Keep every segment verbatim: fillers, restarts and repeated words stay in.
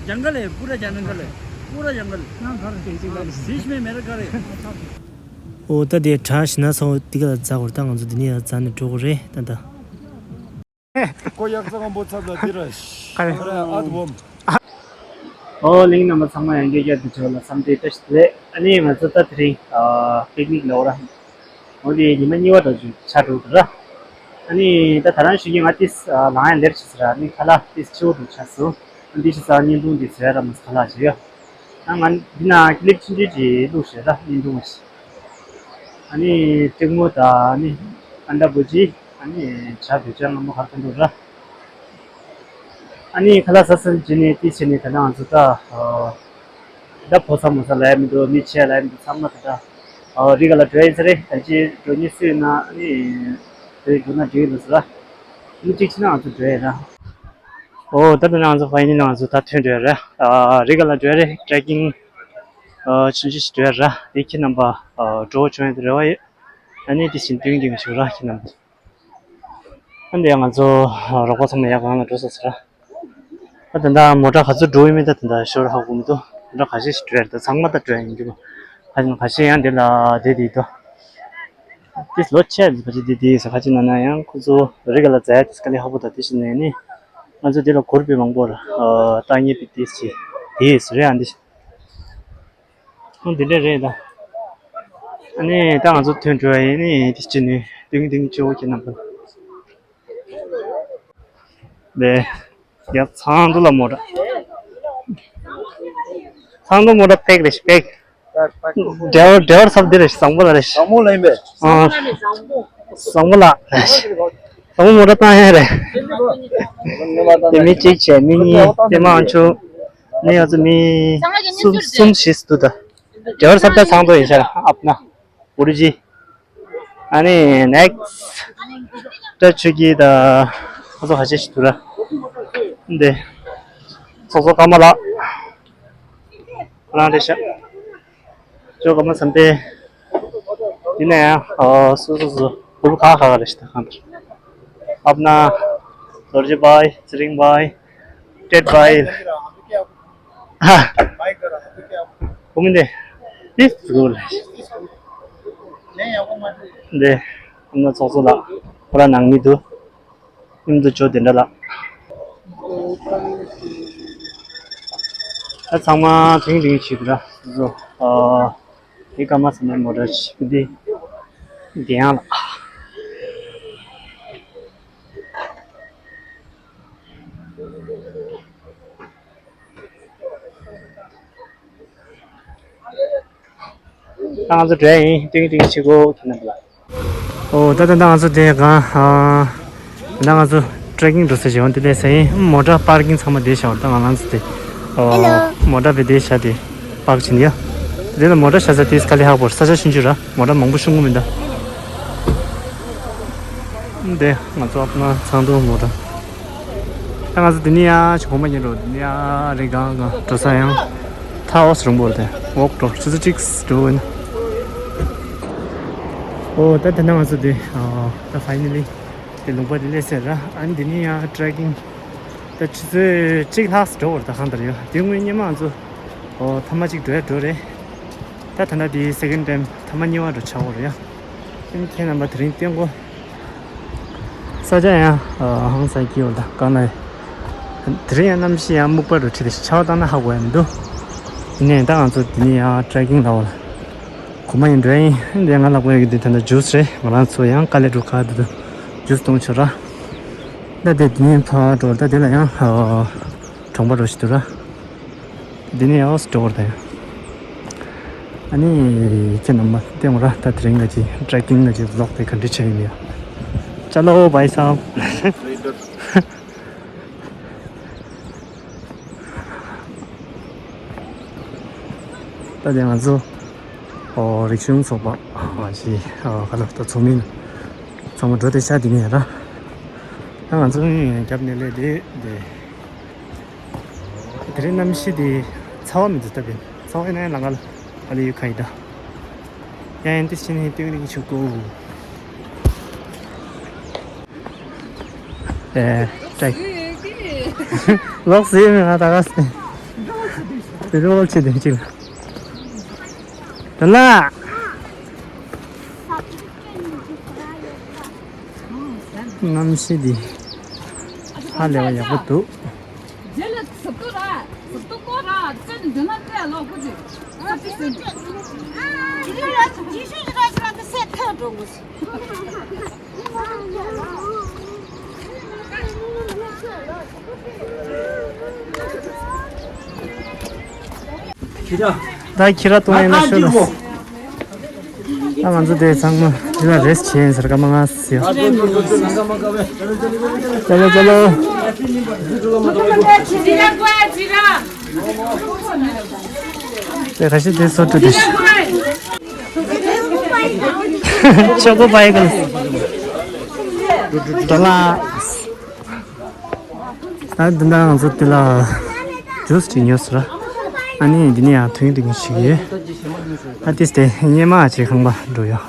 जंगल है, पूरा जंगल है, पूरा जंगल। बीच में मेरा घर है। ཨོ་ད་དེ་གྲ་ཞིག་ན་སོང་། དེ་ག་ལ་འཛེག་གོ་རེད། ད་ང་ཚོ་འདི་ནས་ཡར་འཛེགས་ནས་འགྲོ་དགོས་རེད་ད་ད། ཀོ་ཡག་ཚང་པོ་ཚབ་ལ་དེ་ར་ཤི། ཨ་དབོམ། ཨོ་གླིང་རྣམ་པ་ཚང་མ་ཡང་བསྐྱར་བསྐྱར་དུ་ཇོ་ལ་འཚམས་འདྲི་བཀྲ་ཤིས་བདེ་ལེགས། ཨ་ནི་ང་ཚོ་ད་དེ་རིང་ཨ་པིག་ནིག་ལ་འོ་ར། འོ་དེ་ཉི་མ་གཉིས་པ་འདྲ་ཅིག་ཆགས་འགྲོ་གི་ར། ཨ་ནི་ད་ད་རང་ཞུ་གི་ང་ཏིས་ལངས་ཡ་ལེར་ཆགས་སོང་ར། ཨ་ནི་ཁ་ལག་ཏིས་ཆེ་བོ་འདྲ་ཆགས་སོང་། ཨ་འདི་ཞིག་ས་བརྙན་ཐུང་འདི་ཟེར་ཡ་ར་མ་ཁ་ལག་ཅིག་ཡ། ཨ་ང་འདི་ན་ཀི་ལིབ་ཆུང་ཆུང་ཅིག་བླུགས་ཤག་ར། བརྙན་ཐུང་བ་ཞིག་ཨ་ནི་ཏིག་མོ་དང་ཨ་ནི་ཨན་ད་བུ་ཅི། ཨ་ནི་ཇ་བོད་ཇ་མངར་མོ་ག་རེ་འདུག་ར། ཨ་ནི་ཁ་ལག་ཟ་ཟིན་བྱས་ནས་དེ་བྱས་ནས་ད་ལྟ་ང་ཚོ་ད་ཨ་ད་ཕོ་ས་མོ་ས་ལབ་ཡ་མི་འདུག་མི་ཆེ་ལབ་ཡ་མི་འདུག་ཚང་མ་ད་ལྟ་ཨ་རི་ག་ལ་འགྲོ་ཡིན་ས་རེད། ད་ཅི་འགྲོ་མཁན་སུ་ཡོད་ན་ཨ་ནི་དེ་འགྲོ་ན་འགྲིག་གི་འདུག་ཟེར་ར། ཨ་ནི་གཅིག་བྱས་ན་ང་ཚོ་འགྲོ་ཡ་ར། ཨོ་ད་ད་ང་ཚོ་ཕ་ཡིན་ནི་ང་ཚོ་ད་ཐོན་འགྲོ་ཡ་ར། ཨ་རི་ག་ལ་འགྲོ་ཡ་རེད། ཊེ་རེག་ཀིང་ཨ་ཆུང་ཆུང་ཞིག་འགྲོ་ཡ་ར། དེ་ཁྱེད་རྣམ་པ་ཨ་འགྲོ་བྱུང་ཡ་དེ་རེ་བ་ཡོད། ཨ་ནི་དེ་བཞིན་ཏིང་ཏིང་ཞིག་ར་ཁྱེད་རྣམ་པ། ཨ་འདི་ང་ཚོ་རོགས་པ་ཚང་མ་ཡར་སྒང་ལ་འགྲོ་ཚར་ཚར། ད་ད་ལྟ་མོ་ཊ་ག་ཚོད་འགྲོ་ཡོད་མེད་ད་ད་ལྟ་ཞོར་ཧ་གོ་མི་འདུག་མོ་ཊ་ཁ་ཤས་ཤིག་འགྲོ་ཡ་རེད། ད་ཚང་མ་ད་འགྲོ་ཡ་ཡིན་རྒྱུ་མ། ཁ་ཤས་ཁ་ཤས་ཡང་འདི་ལ་བསྡད་བསྡད་འདུག་དེ་ལོ་ཆེ་ཡ་ཕལ་ཆེར་འདི་འདི་ས་ཁ་ཅིག་ན་ན་ཡང་ཁོ་ཚོ་རི་ག་ལ་འཛེག་ཡ་དེ་དཀའ་ལས་ཁག་པོ། ད་དེ་བཞིན་ནས་ནི་ང་ཚོ་འདི་ལ་གུར་དཔེ་མང་པོ་ར་ཨ་ལྟ་ངེས་པའི་དེ་ཞིག་དེ་རེད། ཨ་འདི་ཨ་འདི་འདྲ་རེད་ད། ཨ་ནི་ད་ང་ཚོ་ཐོན་འགྲོ་ཡ་ཡིན་ནི་དེ་ཅི་ནི་ཏིང་ཏིང་ཅོ་ཁྱེད་རྣམ་པ། ལེ། ཡ་ཚང་འདུ་ལ་མོ་ཊ། ཚང་འདུ་མོ་ཊ་པེག་རེད་ཤི་པེག་ཌེ་ཝར་ཌེ་ཝར་ཚབ་འདི་རེད་ཤི། བཟང་པོ་ལ་རེད་ཤི། བཟང་པོ་ལ་ཡིན་པས། ཨ། བཟང་པོ་ལ་རེད་ཤི། བཟང་པོ་མོ་ཊ་བཏང་ཡ་རེད། དེ་མི་གཅིག་བྱས་མི་གཉིས་དེ་མ་ཨང་ཆུ། ནི་ང་ཚོ་མི་གསུམ་གསུམ་བཞི་འདུག་ད། ཌེ་ཝར་ཚབ་ད་ཚང་འདུ་ཡིན་ཤ་ཨབ་ན། ཨུ་རུ་ཇི། ཨ་ནི་ནེག་སི་ཊི་ཆུ་སྐྱིད་དང་ཁོ་ཚོ་ཁ་ཤས་ཤིག་འདུག་ར། འདི་ཚོགས་གཙོ་ཀརྨ་ལགས་རང་རེད་ཤག་ཅོ་ཀརྨ་བསམ་འཕེལ། ཡིན་ན་ཡང་ཨ་སོ་སོ་སོ་བུ་ཁ་ཁ་ཁ་རེད་ཤག་ད་གང་ལྟར། ཨབ་ན། རྡོ་རྗེ་བྷའི། ཚེ་རིང་བྷའི། ཏྲེད་བྷའི། ཧ། ཁོ་མིན་ཏེ། ཏིས་གུ་ལ། འདི་ཨ་མ་ཚོགས་གཙོ་ལགས་ཁོ་རང་ནང་མི་འདུག་མཉམ་དུ་ཇོ་དེ་འདྲ་ལགས། ད་ཚང་མ་དྲིང་དྲིང་བྱེད་འདུག་ར། སོ་སོ་ཨ་དེ་ཀརྨ་བསམ་འཕེལ་མོ་ཊ་ཞིག་འདི་འདི་ཡང་ལགས། ང་ཚོ་འགྲོ་ཡ་ཡིན། ཏིང་ཏིང་ཆི་གོ་ཁྱེད་རྣམ་པ་ལ། ཨོ་ད་ད་ད་ང་ཚོ་དེ་གང་ཨ། ད་ང་ཚོ་ཊེ་རེག་ཀིང་འགྲོ་ས་ཞིག་ཡོང་དེ་ལས་ས་ཡིན། མོ་ཊ་པར་ཀིང་ཚང་མ་བསྡད་བཞག་ད་ང་ང་ཚོ་དེ་ཨོ་མོ་ཊ་བེ་བསྡད་བཞག་དེ་པར་ཀ་བྱིན་ཡ། དེ་ལ་མོ་ཊ་བཞག་ས་དེ་དཀའ་ལས་ཁག་པོ་རེད། ས་ཆ་ཆུང་ཆུང་ར། མོ་ཊ་མང་པོ་ཤོང་གི་མི་འདུག་འདི་ང་ཚོ་ཨབ་ན་ཚང་འདུ་མོ་ཊ། ད་ང་ཚོ་འདི་ནས་ཡར་ཞིག་གོང་མ་ཉིན་འགྲོ་འདི་ནས་ཡར་རི་སྒང་སྒང་འགྲོ་ས་ཡང་ཐག་འོ་སི་རིང་པོ་རེད་དེ། ཝོག་འགྲོ་ཆུ་ཚོད་གཅིག་འགྲོ་ཡིན། ཨོ་ད་དེ་ན་ང་ཚོ་འདི་ཨ་ད་ཕའི་ནལ་ལི་དེ་ལུང་པ་འདི་སླེབས་ཟེར་ར། ཨ་ནི་འདི་ནས་ཡར་ཊེ་རེག་ཀིང་ད་ཆུ་ཚོད་གཅིག་ལྷག་འགྲོ་བར་ད་གང་ལྟར་ཡོད། དེ་སྔོན་སྔོན་མ་ང་ཚོ་ཨོ་ཐ་མ་གཅིག་འགྲོ་ཡ་འགྲོ་རེད། ད་ད་ལྟ་དེ་སེ་ཀེན་ཌི་ཊེམ་ཐ་མ་གཉིས་པ་འགྲོ་ཆགས་ཡོད་རེད་ཡ། ཁྱེད་རྣམ་པ་དེ་རིང་བསྟན་གོ། ས་ཆ་ཡང་ཧང་སང་སྐྱིད་ཡོད་ད་གང་ལ། དེ་རིང་ཡང་གནམ་གཤིས་ཡང་སྨུག་པ་རུ་ཁྲིད་དེ་ཆར་པ་བཏང་ན་ཧ་གོ་ཡ་མི་འདུག་ཡིན་ནའི་ད་ང་ཚོ་འདི་ནས་ཡང་ཊེ་རེག་ཀིང་ལ་འོ་ལ། གོ་མ་ཡིན་འགྲོ་ཡིན་འདི་ང་ལ་དགོས་ཡ་གི་འདི་ད་ལྟ་ཇུས་རེད། ང་རང་ཚོ་ཡང་དཀའ་ལས་འགྲོ་ག་འདི་དུ་ཇུས་གཏོང་ཆོག་ར། ད་དེ་འདི་ནས་ཕར་འགྲོ་ད་དེ་ལ་ཡང་གྲོང་པ་རུ་ཞིག་འདུག་ར། འདི་ནས་ཨོ་སི་ཊོར་དང་། ཨ་ནི་ཁྱེད་རྣམ་པ་བསྟན་ར། ད་དེ་རིང་ང་ཅི་ཊེ་རེག་ཀིང་ང་ཅི་བི་ལོག་དེ་ག་འདྲ་བྱས་ཡིན་ཡ། ཅ་ལོ་བྷའི་སཱབ། ད་དེ་ང་ཚོ་ཨོ་རིག་གཞུང་ཚོགས་པ་ཨ་ཅི་ཨ་ག་ལ་ད་ཚོགས་མི་ཚང་མ་འགྲོ་དེ་ཤ་དེ་ནས་ར། ད་ང་ཚོ་རྒྱབ་ནས་ལས་དེ་དེ། དེ་རིང་གནམ་གཤིས་དེ་ཚ་བ་མི་འདུག་སྟབས་ཡིན། ཚ་བ་ཡིན་ན་ཡང་ལང་ཀ་ལ་ཨ་ལི་ཡུ་ཁ་ཡི་ད། ཡང་ཡང་དེ་ཕྱིན་ནས་ཏིང་རིང་ཆུ་ཀུ། ཨེ་ཏྲེ། ལོག་ཟེར་མི་ང་ད་ག་ཟེར། དེ་རོགས་ཆེ་དེ་ཅིག་ལ། དེ་ལ། གནམ་གཤིས་འདི་ཧ་ལས་པ་ཡག་པོ་འདུག་ད་ཁྱི་ར་གཏོང་ཡིན་ན་ཤོད་ལ། ད་ང་ཚོ་དེ་ཚང་མ་འདི་ལ་རེས་བྱས་ཡིན་ཟེར་ཀ་མ་ང་ཟེར། ཅ་ལོ་ཅ་ལོ། དེ་ཁ་ཤས་དེ་སོ་ཏྲུ་དེ། ཆོག་པ་ཡིན་ག་ལ། ད་ལ། ད་འདི་འདྲ་ང་ཚོ་འདི་ལ་ཇུས་ཅིག་ཉོས་ཟེར། ཨ་ནི་འདི་ནས་ཡང་ཐུང་ཐུང་ཞིག་ཡོད། ཨ་ཏིས་དེ་སྙེ་མ་ཅིག་ཁང་པ་འགྲོ་ཡོད།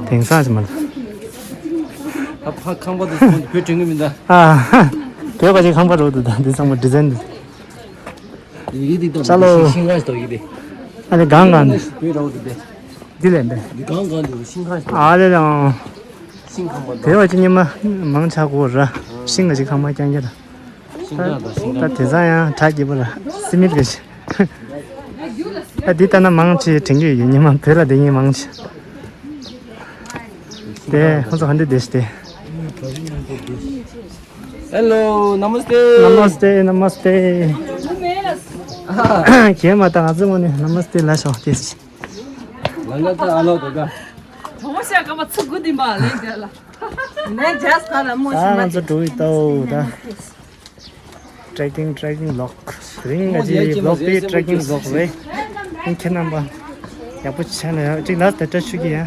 དེང་སང་ཅིག་མ་ལ། ཨ་ཕ་ཁང་པ་དུ་སོང་བོད་དྲན་གི་མིན་ད། ཨ་བོད་པ་ཅིག་ཁང་པ་འགྲོ་འདུག་ད་འདི་ཚང་མ་ཌི་ཛན་འདུག་ཡི་གེ་འདི་དང་ཤ་ལོ། ཤིང་ཤིང་ཁ་ཞིག་ཏོ་ཡི་གེ་དེ། ཨ་ནི་གང་གང་འདི། བོད་རང་འདི་དེ། འདི་ལས་འདི། འདི་གང་གང་འདི་ཤིང་ཁ་ཞིག་ཏོ། ཨ་ལེ་ལེ། ཤིང་ཁང་པ་དེ་བ་ཅི་ཉི་མ་མང་ཆགས་གོ་ར། ཤིང་ག་ཅིག་ཁང་པ་རྐྱང་རྐྱང་ར། ཤིང་ཁང་དང་ཤིང་ད་ཁང་དེ་ཚང་ཡང་གྲགས་སྐྱིད་པོ་ར། སི་མིད་ག་ཞིག་ཨ་འདི་ལྟ་ན་མང་ཆེ་དྲན་གི་ཡོད། ཉི་མ་བོད་ལ་བསྡད་མཁན་མང་ཆེ། དེ་ཁོང་ཚོ་ག་འདྲ་བསྡད་ཤི་དེ། Hello, namaste. Namaste, namaste. ཁྱེད་མ་ད་ང་ཚོ་ངོ་ནས་ནམ་སྟེ་ལ་ཤོག་སྟེ། ལ་ལ་ད་ཨ་ལོ་ད་ད། གྲོགས་ཤ་སྐམ་པ་ཚུགས་དགོས་དེ་མ་ལེན་རྒྱ་ལ། ནས་རྒྱ་སྐ་ལ་མོ་ད་ཤི་ང་མ་ཚོ་འགྲོ་ཡི་ཏོ་ད། Trekking, trekking vlog. རིང་ང་ཅི་vlog དེ་trekking vlog རེད། ཁྱེད་རྣམ་པ་ཡག་པོ་བྱས་ན་ཡག་ཅིག་ལ་ད་བཀྲ་ཤིས་ཀྱི་ཡ།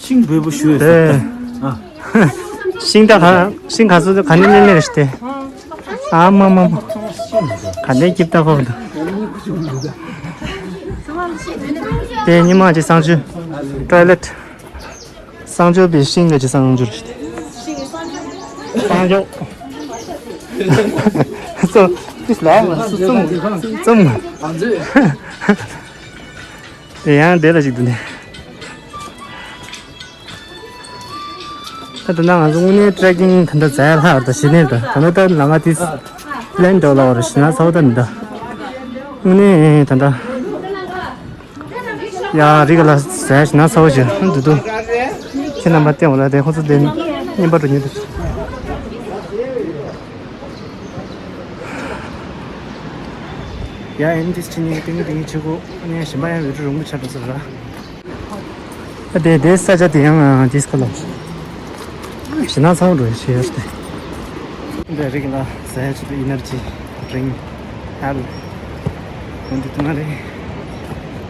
ཤིང་འབེལ་པོ་ཞུ་ཡོད། ཤིང་ད་ག་ཤིང་ག་ཚོད་ག་ནས་ལེན་ལེན་རེད་དེ། ཨ་མ་མ་མ། ག་ནས་སྐྱིབས་ད་ཁོ་དང་། དེ་ཉི་མ་ཅི་གསང་སྤྱོད། ཊོའི་ལེཊ། གསང་སྤྱོད་པའི་ཤིང་ག་ཅི་གསང་སྤྱོད་རེད་དེ། གསང་སྤྱོད། སོ། ཏིས་ལ་ལ་སུ་ཙུམ་ཙུམ། དེ་ཡང་དེ་ལ་ཞིག་འདུག་ནས། ད་ད་ནང་ང་ཚོ་དངོས་གནས་ཊེ་རེག་ཀིང་ད་འདྲ་མཛད་ལྷག་ད་ཞི་ནས་ད་ད་ནང་ད་ལ་ང་ཏིས་ལན་འགྲོ་ལ་བར་ཞི་ན་ཚ་བོ་ད་ནི་ད། དངོས་གནས་ད་ད། ཡ་རི་ག་ལ་ཟས་ཞི་ན་ཚ་བོ་ཞིག་འདུག་འདུག་ཁྱེད་རྣམ་པ་བསྟན་འོ་ལ་དེ་ཁོ་ཚོ་དེ་བརྙན་པར་འགྲོ་ཉེ་འདུག་ཡ་ཨེམ་ཏིས་ཁྱེད་གཉིས་ཀྱི་ཏིང་ངེ་ཏིང་ངེ་ཆེ་གོ་ཨ་ནི་ཞིམ་པ་ཡང་ཡོད་རུ་རོང་པོ་ཆགས་འགྲོ་ས་ར། ཨ་དེ་དེ་ས་ཆ་དེ་ཡང་ཨ་ཏིས་ཁ་ལོ། ཞི་ན་ཚ་བོ་འགྲོ་ཞེས་ཡོད་དེ། འདི་རིགས་ལ་ཟས་ཆུ་ཨི་ནར་ཇི་ཌིང་ཨལ་འོན་ཏེ་བཏུང་བ་རེད།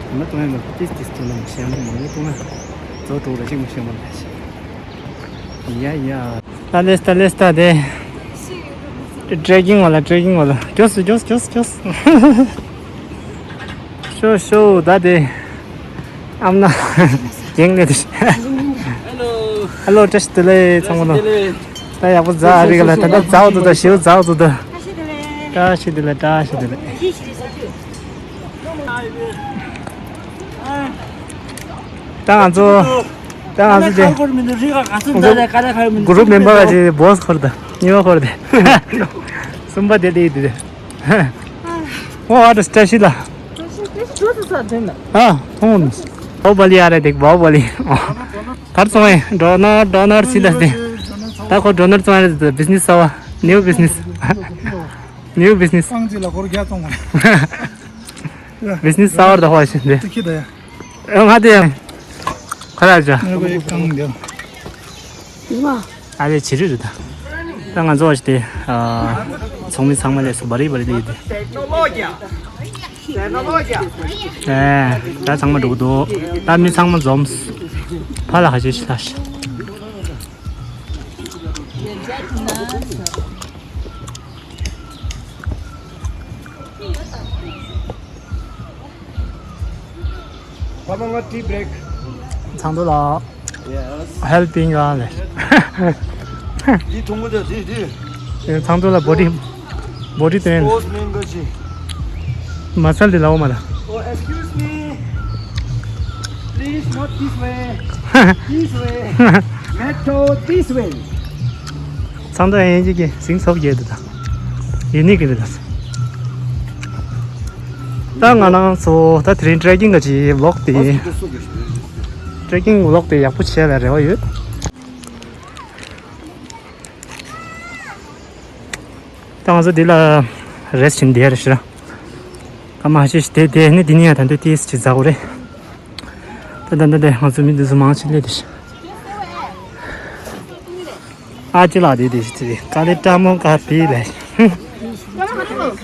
ད་ནི་བཏུང་ཡ་མེད་པ་ཏིས་ཏིས་བཏུང་ན་མི་ཤེས་ཡ་མང་པོ་བཏུང་ན་མཛོ་དྲུག་ར་གཅིག་མི་ཤེས་མ་རེད། ཡ་ཡ། ད་ལེས་ད་ལེས་ད་དེ། ཊེ་རེག་ཀིང་བ་ལ་ཊེ་རེག་ཀིང་བ་ལ་མགྱོགས་སུ་མགྱོགས་སུ་མགྱོགས་སུ་མགྱོགས་སུ། ཤོ་ཤོ་ད་དེ། ཨམ་ན། རྒྱང་ནས་དེ། ཧེ་ལོ། ཧེ་ལོ་བཀྲ་ཤིས་བདེ་ལེགས་ཚང་མ་ལ། ད་ཡག་པོ་མཛའ་རི་ག་ལ་ད་ད་མཛའ་བོ་ད་ཞེའུ་མཛའ་བོ་ད། བཀྲ་ཤིས་བདེ་ལེགས་བཀྲ་ཤིས་བདེ་ལེགས། ད་ང་ཚོ། ད་ང་ཚོ་དེ། གུ་རུབ་མེམ་བར་ག་ཅིག་བོ་སི་འཁོར་ད། གཉིས་པ་འཁོར་དེ། གསུམ་པ་དེ་དེ་དེ། ཨོ་ཨ་ཏོ་སྟ་ཤི་ལ། ཨ་ཧོན། བའུ་བ་ལི་ཨ་ར་དེ་བའུ་བ་ལི། གར་སོང་ཨེ་ཌོ་ནར་ཌོ་ནར་སི་ལ་སྟེ། ད་ཁོ་ཌོ་ནར་སོང་ཨེ་རེད་བི་ཛི་ནེ་སི་གསར་བ། ནིའུ་བི་ཛི་ནེ་སི། ནིའུ་བི་ཛི་ནེ་སི། སང་ཅི་ལ་ཁོར་རྒྱ་གཏོང་བ་རེད། བི་ཛི་ནེ་སི་གསར་བ་ད་ཧོ་ཤི་འདི། ཏི་ཁི་ད་ཡ། ཨ་ང་དེ། ཁ་ར་ཅ། ངས་པའི་གང་འདི། ཨ་ལེ་ཆི་རི་རི་ད། ད་ང་ཚོ་བ་ཞི་དེ། ཚོགས་མི་ཚང་མ་ལས་སུ་བ་རི་བ་རི་དེ་ཡིན་དེ། ཨེ། ད་ཚང་མ་འགྲོ་གི་འདུག་ད་མི་ཚང་མ་འཛོམས། ཕ་ལ་ཧ་ཅེ་ཤི་ལ་ཤི། Baba, tea break. ཚང་དོ་ལ་Yes. Helping ཨ་ལེ། འདི་ཐུང་གུ་དེ་འདི་འདི། ཚང་དོ་ལ་བོ་ཊི་བོ་ཊི་སྟོན། Sports man ག་ཅི། མ་ཚལ་དེ་ལའོ་མ་ལ། Oh, excuse me. Please, not this way. This way. Metro, this way. ཚང་དོ་ཡན་ཅིག་གི་སིང་སོབ་རྒྱས་དུ་དང་། ཡིན་ནི་གི་རེད་ད། ད་ང་རང་ཚོ་ད་དེ་རིང་ཊེ་རེ་ཀིང་ག་ཅི་ཝི་ལོག་དེ། ཊེ་རེ་ཀིང་ཝི་ལོག་དེ་ཡག་པོ་བྱས་ལ་རེ་བ་ཡོད། ད་ང་ཚོ་འདི་ལ་རེ་སི་ཊི་བྱས་ནས་བསྡད་ཡ་རེད་ཤི་ར། སྐར་མ་ཤས་ཤིག་བསྡད་དེ་ནི་འདི་ནས་ཡང་ད་དུང་ཏོག་ཙམ་ཅིག་འཛེག་དགོས་རེད། ད་ད་ད་ད་ང་ཚོ་མི་འདི་ཚོ་མང་ཆེ་སླེབས་དེ་ཤི། ཨ་ཅེ་ལགས་དེ་དེ་ཤི་དེ་དཀའ་ལས་སྤྲང་མོ་དཀའ་བི་ལས།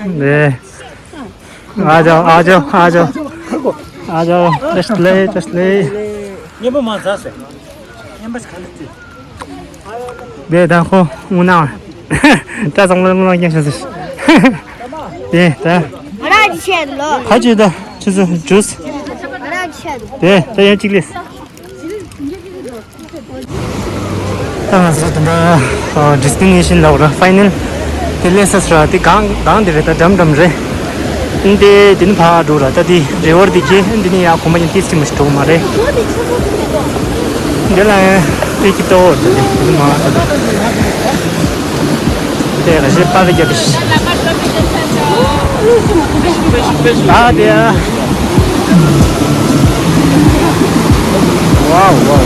ནས། ཨ་ཅོ་ཨ་ཅོ་ཨ་ཅོ། ཨ་ཅོ་བཀྲ་ཤིས་བདེ་ལེགས། བཀྲ་ཤིས་བདེ་ལེགས། སྙན་པོ་མ་ཟ་ཟེར། སྙན་པ་ཞིག་ག་ལ་ཅི། དེ་ད་ཁོ་དངུལ་ནང་། ད་ཚང་མ་དངུལ་ནང་སྙན་ཤ་ཟེར། དེ་ད། ང་རང་ཅི་བྱས་ལོ། ཁ་ཅིག་ད་ཆུ་ཚོད་ཇུས། ང་རང་ཅི་བྱས་ལོ། དེ་ད་ཡང་གཅིག་ལས། ད་ང་ཚོ་ད་ལྟ་ཌེ་སི་ཊི་ནེ་ཤན་ལབ་ར་ཕའི་ནལ་དེ་སླེབས་ས་ར་དེ་གང་གང་དེ་རེད། ད་འགྲམ་འགྲམ་རེད། འདི་དེ་ནི་ཕར་འགྲོ་ར་ད་དེ་རི་ཝར་དེ་གྱེས་འདི་ནི་ཡང་གོམ་པ་ཉིན་ཏིས་ཏི་མ་ཞིག་འགྲོ་མ་རེད། འདི་ལ་ཡང་དེ་གྱི་ཏོ་འོར་དེ་དེ་མ་ད་དེ་ར་ཞེ་པ་རེ་རྒྱབ་ཤི། ད་དེ་ཡ། Wow, wow.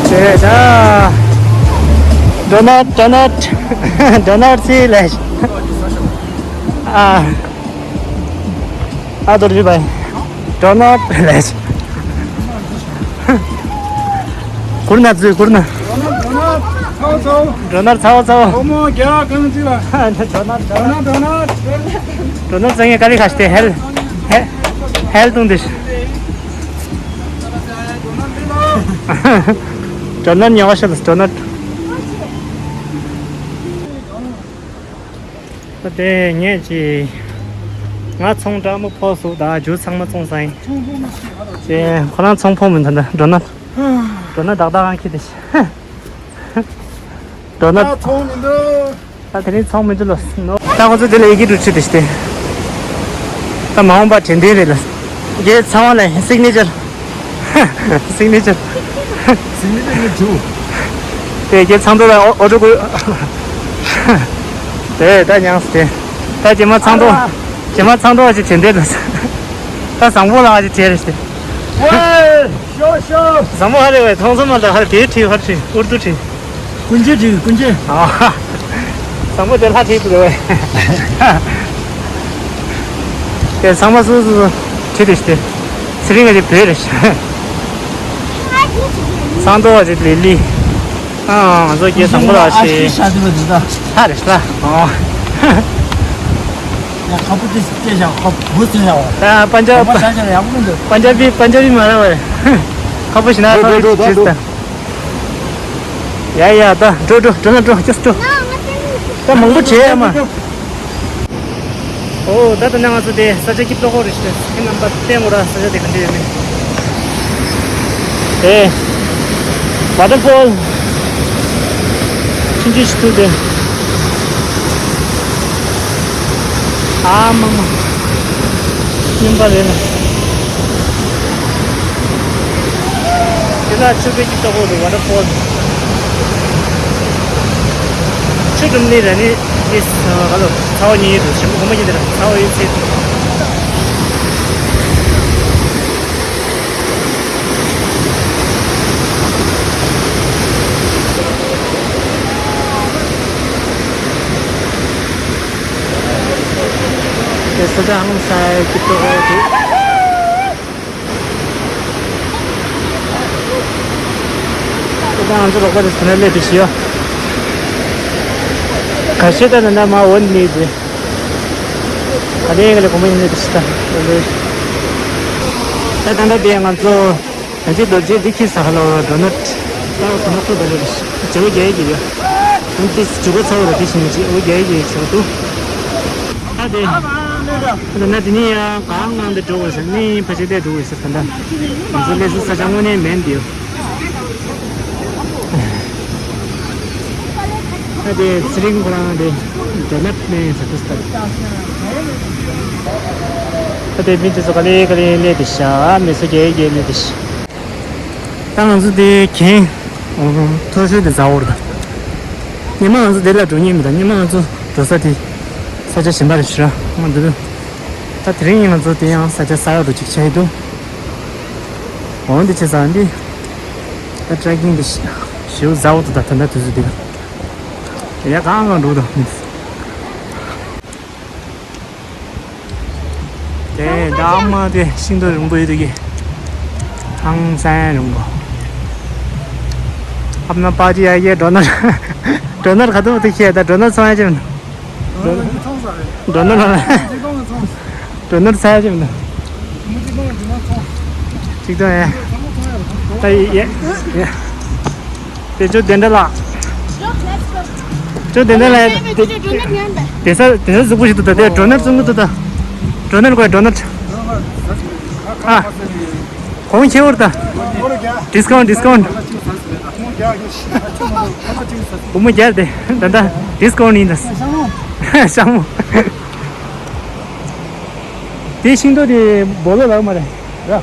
དེ་ད། ཌོ་ནཊ་ཌོ་ནཊ་ཌོ་ནཊ་སི་ལེ། ཨ། ཨ་དོ་རི་བའི་ཌོ་ནཊ་ལེ། ཁུར་ན་ཚུ་ཁུར་ན། ཌོ་ནཊ་ཚའོ་ཚའོ། ཁོ་མོ་རྒྱ་གང་ཅི་ལ། ཌོ་ནཊ་ཌོ་ནཊ་ཌོ་ནཊ། ཌོ་ནཊ་ཚང་ངས་ཀ་ལི་ཁ་ཤི་ཧེལ་ཧེ་ཧེལ་ཏུང་དེ། ཌོ་ནཊ་ཉོ་བ་ཤོད་ཌོ་ནཊ། ད་དེ་ངས་ཅི། ང་ཚོང་འདྲ་མོ་ཕོག་སུ་ད་ཇུས་ཚང་མ་ཚོང་ས་ཡིན། ཅེ་ཁོ་རང་ཚོང་ཕོག་མི་འདུག་ད་ཌོ་ནཊ་ཌོ་ནཊ་ཏག་ཏག་ཨང་ཁྱི་དེ། ཌོ་ནཊ་ད་ཚོང་མི་འདུག་ད་དེ་རིང་ཚོང་མི་འདུག་ལོ། ད་ཁོ་ཚོ་དེ་ལ་ཡི་གེ་འབྲུ་ཆུ་དེ་ཤི་དེ། ད་མ་འོངས་པ་དྲན་རྟེན་རེད་ལ། རྒྱལ་ཚང་བ་ལ་སིག་ནེ་ཅར། སིག་ནེ་ཅར། སིག་ནེ་ཅར་ནི་ཇུ། དེ་རྒྱལ་ཚང་དོ་ལ་ཨོ་ཨོ་ཏོ་གུ། དེ་ད་ཉངས་དེ། ད་རྗེས་མ་ཚང་དོ། རྗེས་མ་ཚང་དོ་ཅིག་དྲན་དེ་ལ། ད་བཟང་པོ་ལ་ཅིག་དྲན་རེ་ཞིག་ཝེ། ཤོ་ཤོ། བཟང་པོ་ཧ་རེ་བས་མཐོང་སོང་མ་ད་ཧ་རེ་དེ་བྲིས་ཧ་རེ་བྲིས་ཨུར་དུ་བྲིས། ཀུན་མཁྱེན་བྲིས་ཀུན་མཁྱེན། ཨ། བཟང་པོ་དེ་ལྷ་བྲིས་དུ་རེ་བས། དེ་ཚང་མ་སུ་སུ་སུ་བྲིས་དེ་ཞིག་དེ། ཚེ་རིང་ག་ཅིག་བྲིས་རེ་ཞིག་ཚང་དོ་བ་ཅིག་ལི་ལི། ཨ་ང་ཚོ་སྐྱེས་བཟང་པོ་ལ་ཨ་ཤི་ཤི་ཤ་དུ་བ་འདི་ད། ཧ་རེ་ཤ་ཨོ། ཡ་ཁ་པོ་དེ་སྐྱེས་ཤ་ཁ་བུ་ཟེར་ཡ་བ། ད་པན་ཇབ། ཁ་པོ་ཤ་ཤ་ཡག་པོ་འདུག་པན་ཇ་བི་པན་ཇ་བི་མ་ར་བ། ཁ་པོ་ཤི་ན་ཁ་པོ་ཤི་ད། ཡ་ཡ་ད་འགྲོ་འགྲོ་འགྲོ་ན་འགྲོ་ཅི་སུ་འགྲོ། ད་མང་པོ་བྱེད་ཡ་མ། ཨོ་ད་ད་ནང་ང་ཚོ་དེ་ས་ཆ་སྐྱིད་པོ་རེད་ཤག་ཁྱེད་རྣམ་པ་བསྟན་གོ་ར་ས་ཆ་དེ་ག་འདྲ་ཡོད་མེད། དེ། ཝ་ཊར་ཕོལ། ཆུང་ཆུང་ཞིག་ཐུག་དེ། ཨ་མ་མ། སྨྱོན་པ་རེད་ལ། དེ་ལ་ཆུ་བེད་ཀྱི་ལྟོ་གོས་འདུག་ཝ་ཊར་ཕོལ། ཆུ་འགྲམ་ནས་ར་ནི་ཨིས་ག་ལོ་ཚ་བ་ཉིད་འདུག་ཞིམ་པོ་གོ་མ་ཉིད་དེ་ར་ཚ་བ་ཡོད་ཚེ། དེ་ས་ཆ་ཧང་སང་གི་ལྟོ་གོས་འདུག་ད་ང་ཚོ་ལོག་པ་དེ་ས་ན་སླེབས་དུ་ཤི་ཡོ། ཁ་ཤས་ད་ན་ན་མ་འོན་ནི་དེ། ད་ལེ་ག་ལེ་གོ་མ་ཡིན་ནི་དེ་ཤི་ད། ད་ད་ད་དེ་ང་ཚོ་ང་ཚོའི་རྡོ་རྗེ་འདི་ཁྱི་ས་ཧ་ལོ་ར་འགྲོ་ནོ། ད་རོ་ཐོ་ནོ་ཐོ་ད་ལེ་རེ་ཤི། བྱེད་སྒོ་རྒྱག་ཡས་ཀྱི་ཡོད། ཨང་ཏིས་འཇུག་པ་ཚར་བ་དེ་བཞིན་བྱེད་སྒོ་རྒྱག་ཡས་ཀྱི་བྱེད་སྒོ་འདུག་ཨ་དེ། ད་ན་དེ་ནི་ཡང་གང་ངང་དུ་འགྲོ་དགོས་ཟེར་ནི་ཕ་ཆེ་དེ་འགྲོ་དགོས་ཟེར་ད་ལྟ། ང་ཚོ་སླེབས་ས་ས་ཆ་དངོས་གནས་མེད་འདི་ཡོད། ཨ་དེ་ཚེ་རིང་ཁོ་རང་དེ་འགྲོ་ནད་ནས་ཟ་ཐུབ་ད། ཨ་དེ་མི་དེ་ཚོ་ག་ལེ་ག་ལེ་སླེབས་དེ་ཤ་མི་ཚོ་རྒྱལ་རྒྱལ་སླེབས་དེ་ཤ། ད་ང་ཚོ་དེ་གན་མཐོ་ཤོས་དེ་ཟ་འོར་ད། ཉི་མ་ང་ཚོ་དེ་ལ་འགྲོ་ཉེན་མི་འདུག་ཉི་མ་ང་ཚོ་འགྲོ་ས་དེ་ས་ཆ་གཞན་པ་རེད་ཤི་ར་ང་འདུག་ད་དེ་རིང་ང་ཚོ་དེ་ཡང་ས་ཆ་ས་ཡག་འགྲོ་ཅིག་ཆ་ཡི་འདུག་འོན་ཏེ་ཆེ་ས་འདི་ད་ཊེ་རེག་ཀིང་དེ་ཞེའུ་ཟ་འོར་ད་ད་ད་དུས་ཚོད་དེ་ཡ་གང་གང་འགྲོ་ད། དེ་ད་ཨ་མ་དེ་ཤིང་ཏོག་རིང་པོ་ཡོད་དུས་ཀྱི་ཧང་སང་རིང་པོ། ཨ་མ་པ་ཅི་ཡ་ཡེ་འགྲོ་ནར་འགྲོ་ནར་ག་དུས་དུ་ཁྱེད་ད་འགྲོ་ནར་ཚོང་ཡ་ཅི་མིན། འགྲོ་ནར་ལ་འགྲོ་ནར་ཚ་ཡ་ཅི་མིན། ཅིག་ཏོ་ཡ་ད་ཡ་ཡ། དེ་ཅོ་དེ་འདྲ་ལ། ཅོ་དེ་འདྲ་ལ་དེ་དེ་ས་དེ་ས་གཟུགས་པོ་ཞིག་ཏུ་ད་དེ་འགྲོ་ནར་བཙོང་གི་འདུག་ད། འགྲོ་ནར་དགོས་འགྲོ་ནར། ཨ། གོང་ཁྱེར་བར་ད། ཌིས་ཀའུན་ཌིས་ཀའུན། སྒོར་མོ་བརྒྱ་དེ་ད་ལྟ་ཌིས་ཀའུན་ཡིན་ད། ཤ་མོ། དེ་ཤིང་ཏོག་དེ་སྦོ་ལོག་ལགས་མ་རེད། ར།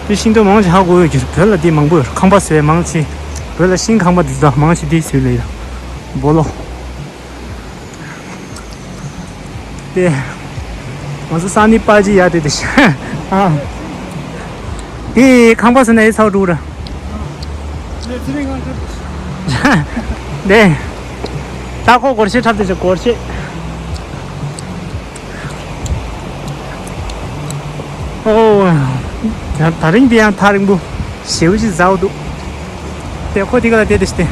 དེ་ཤིང་ཏོག་མང་ཆེ་ཧ་གོ་ཡོད་ཀྱི་བོད་ལ་དེ་མང་པོ་ཡོད་ཁང་པ་བཟོས་མང་ཆེ། བོད་ལ་ཤིང་ཁང་པ་དེ་དག་མང་ཆེ་དེ་བཟོས་ལས་ཡོད། སྦོ་ལོག་དེ། ང་ཚོ་སང་ནི་པ་ཅི་ཡ་དེ་དེ་ཤ། ཨ། དེ་ཁང་པ་བཟོས་ན་ཡི་ཚ་བོ་འགྲོ་ར། དེ། ད་ཁོ་སྒོར་གཞས་འཁྲབ་དེ་ཆ་སྒོར་གཞས། ཨོ། ད་རིང་འདི་ཡང་ཐག་རིང་པོ། ཞེའུ་ཅིག་ཟ་འོ་འདུག་དེ་ཁོ་དེ་ག་ལ་དེ་དེ་ཤི་དེ།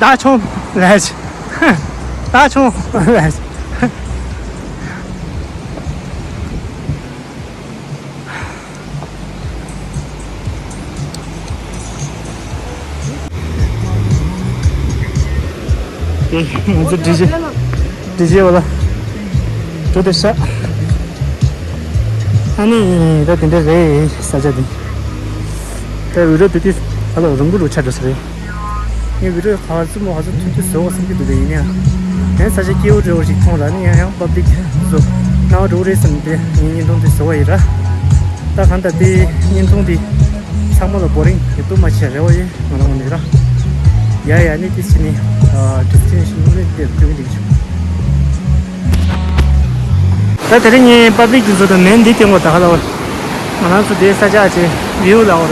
ད་ཆོམ་ལས། ད་ཆོམ་ལས། ང་ཚོ་ཌི་ཇེ་ཌི་ཇེ་བ་ལ་འགྲོ་དེ་ཤ། ཨ་ནི་ད་དེ་འདྲ་རེད་ས་ཆ་དེ། ད་འུ་ར་དེ་དེ་ཧ་ལོ་རང་གུ་རུ་ཆ་འགྲོ་ས་རེད། ངས་བི་ཌིའོ་ག་ཚོད་མོ་ག་ཚོད་ཐུང་ཐུང་བཟོ་བ་བསམ་གྱི་འདུག་དེ་ཡིན་ཡང་། ངས་ས་ཆ་སྐྱིད་པོ་འདྲ་བོ་ཞིག་མཐོང་ར་ནི་ཡང་ཡང་པབ་ལིག་ཚོ་སྣང་བ་འགྲོ་གི་རེད་བསམ་སྟེ་ངས་བརྙན་ཐུང་དེ་བཟོ་བ་ཡིན་ར། ད་གང་ལྟར་དེ་བརྙན་ཐུང་དེ་ཚང་མ་ལ་བོ་རིང་ཡོད་དུ་མ་བྱས་རེ་བ་ཡིན་ང་རང་ངོས་ནས་ར། ཡ་ཡ་ནི་དེ་ཕྱི་ནས་ཌེ་སི་ཊི་ནེ་ཤན་ནི་དེར་སྐྱོད་ཀྱི་འདུག་ད་དེ་རིང་ངས་པབ་ལིག་དེ་ཚོ་དང་མེན་འདི་སྟེང་གོ་ད་ག་ལ་བར། ང་རང་ཚོ་དེའི་ས་ཆ་ཆེ་བིའུ་ལ་འོ་ར།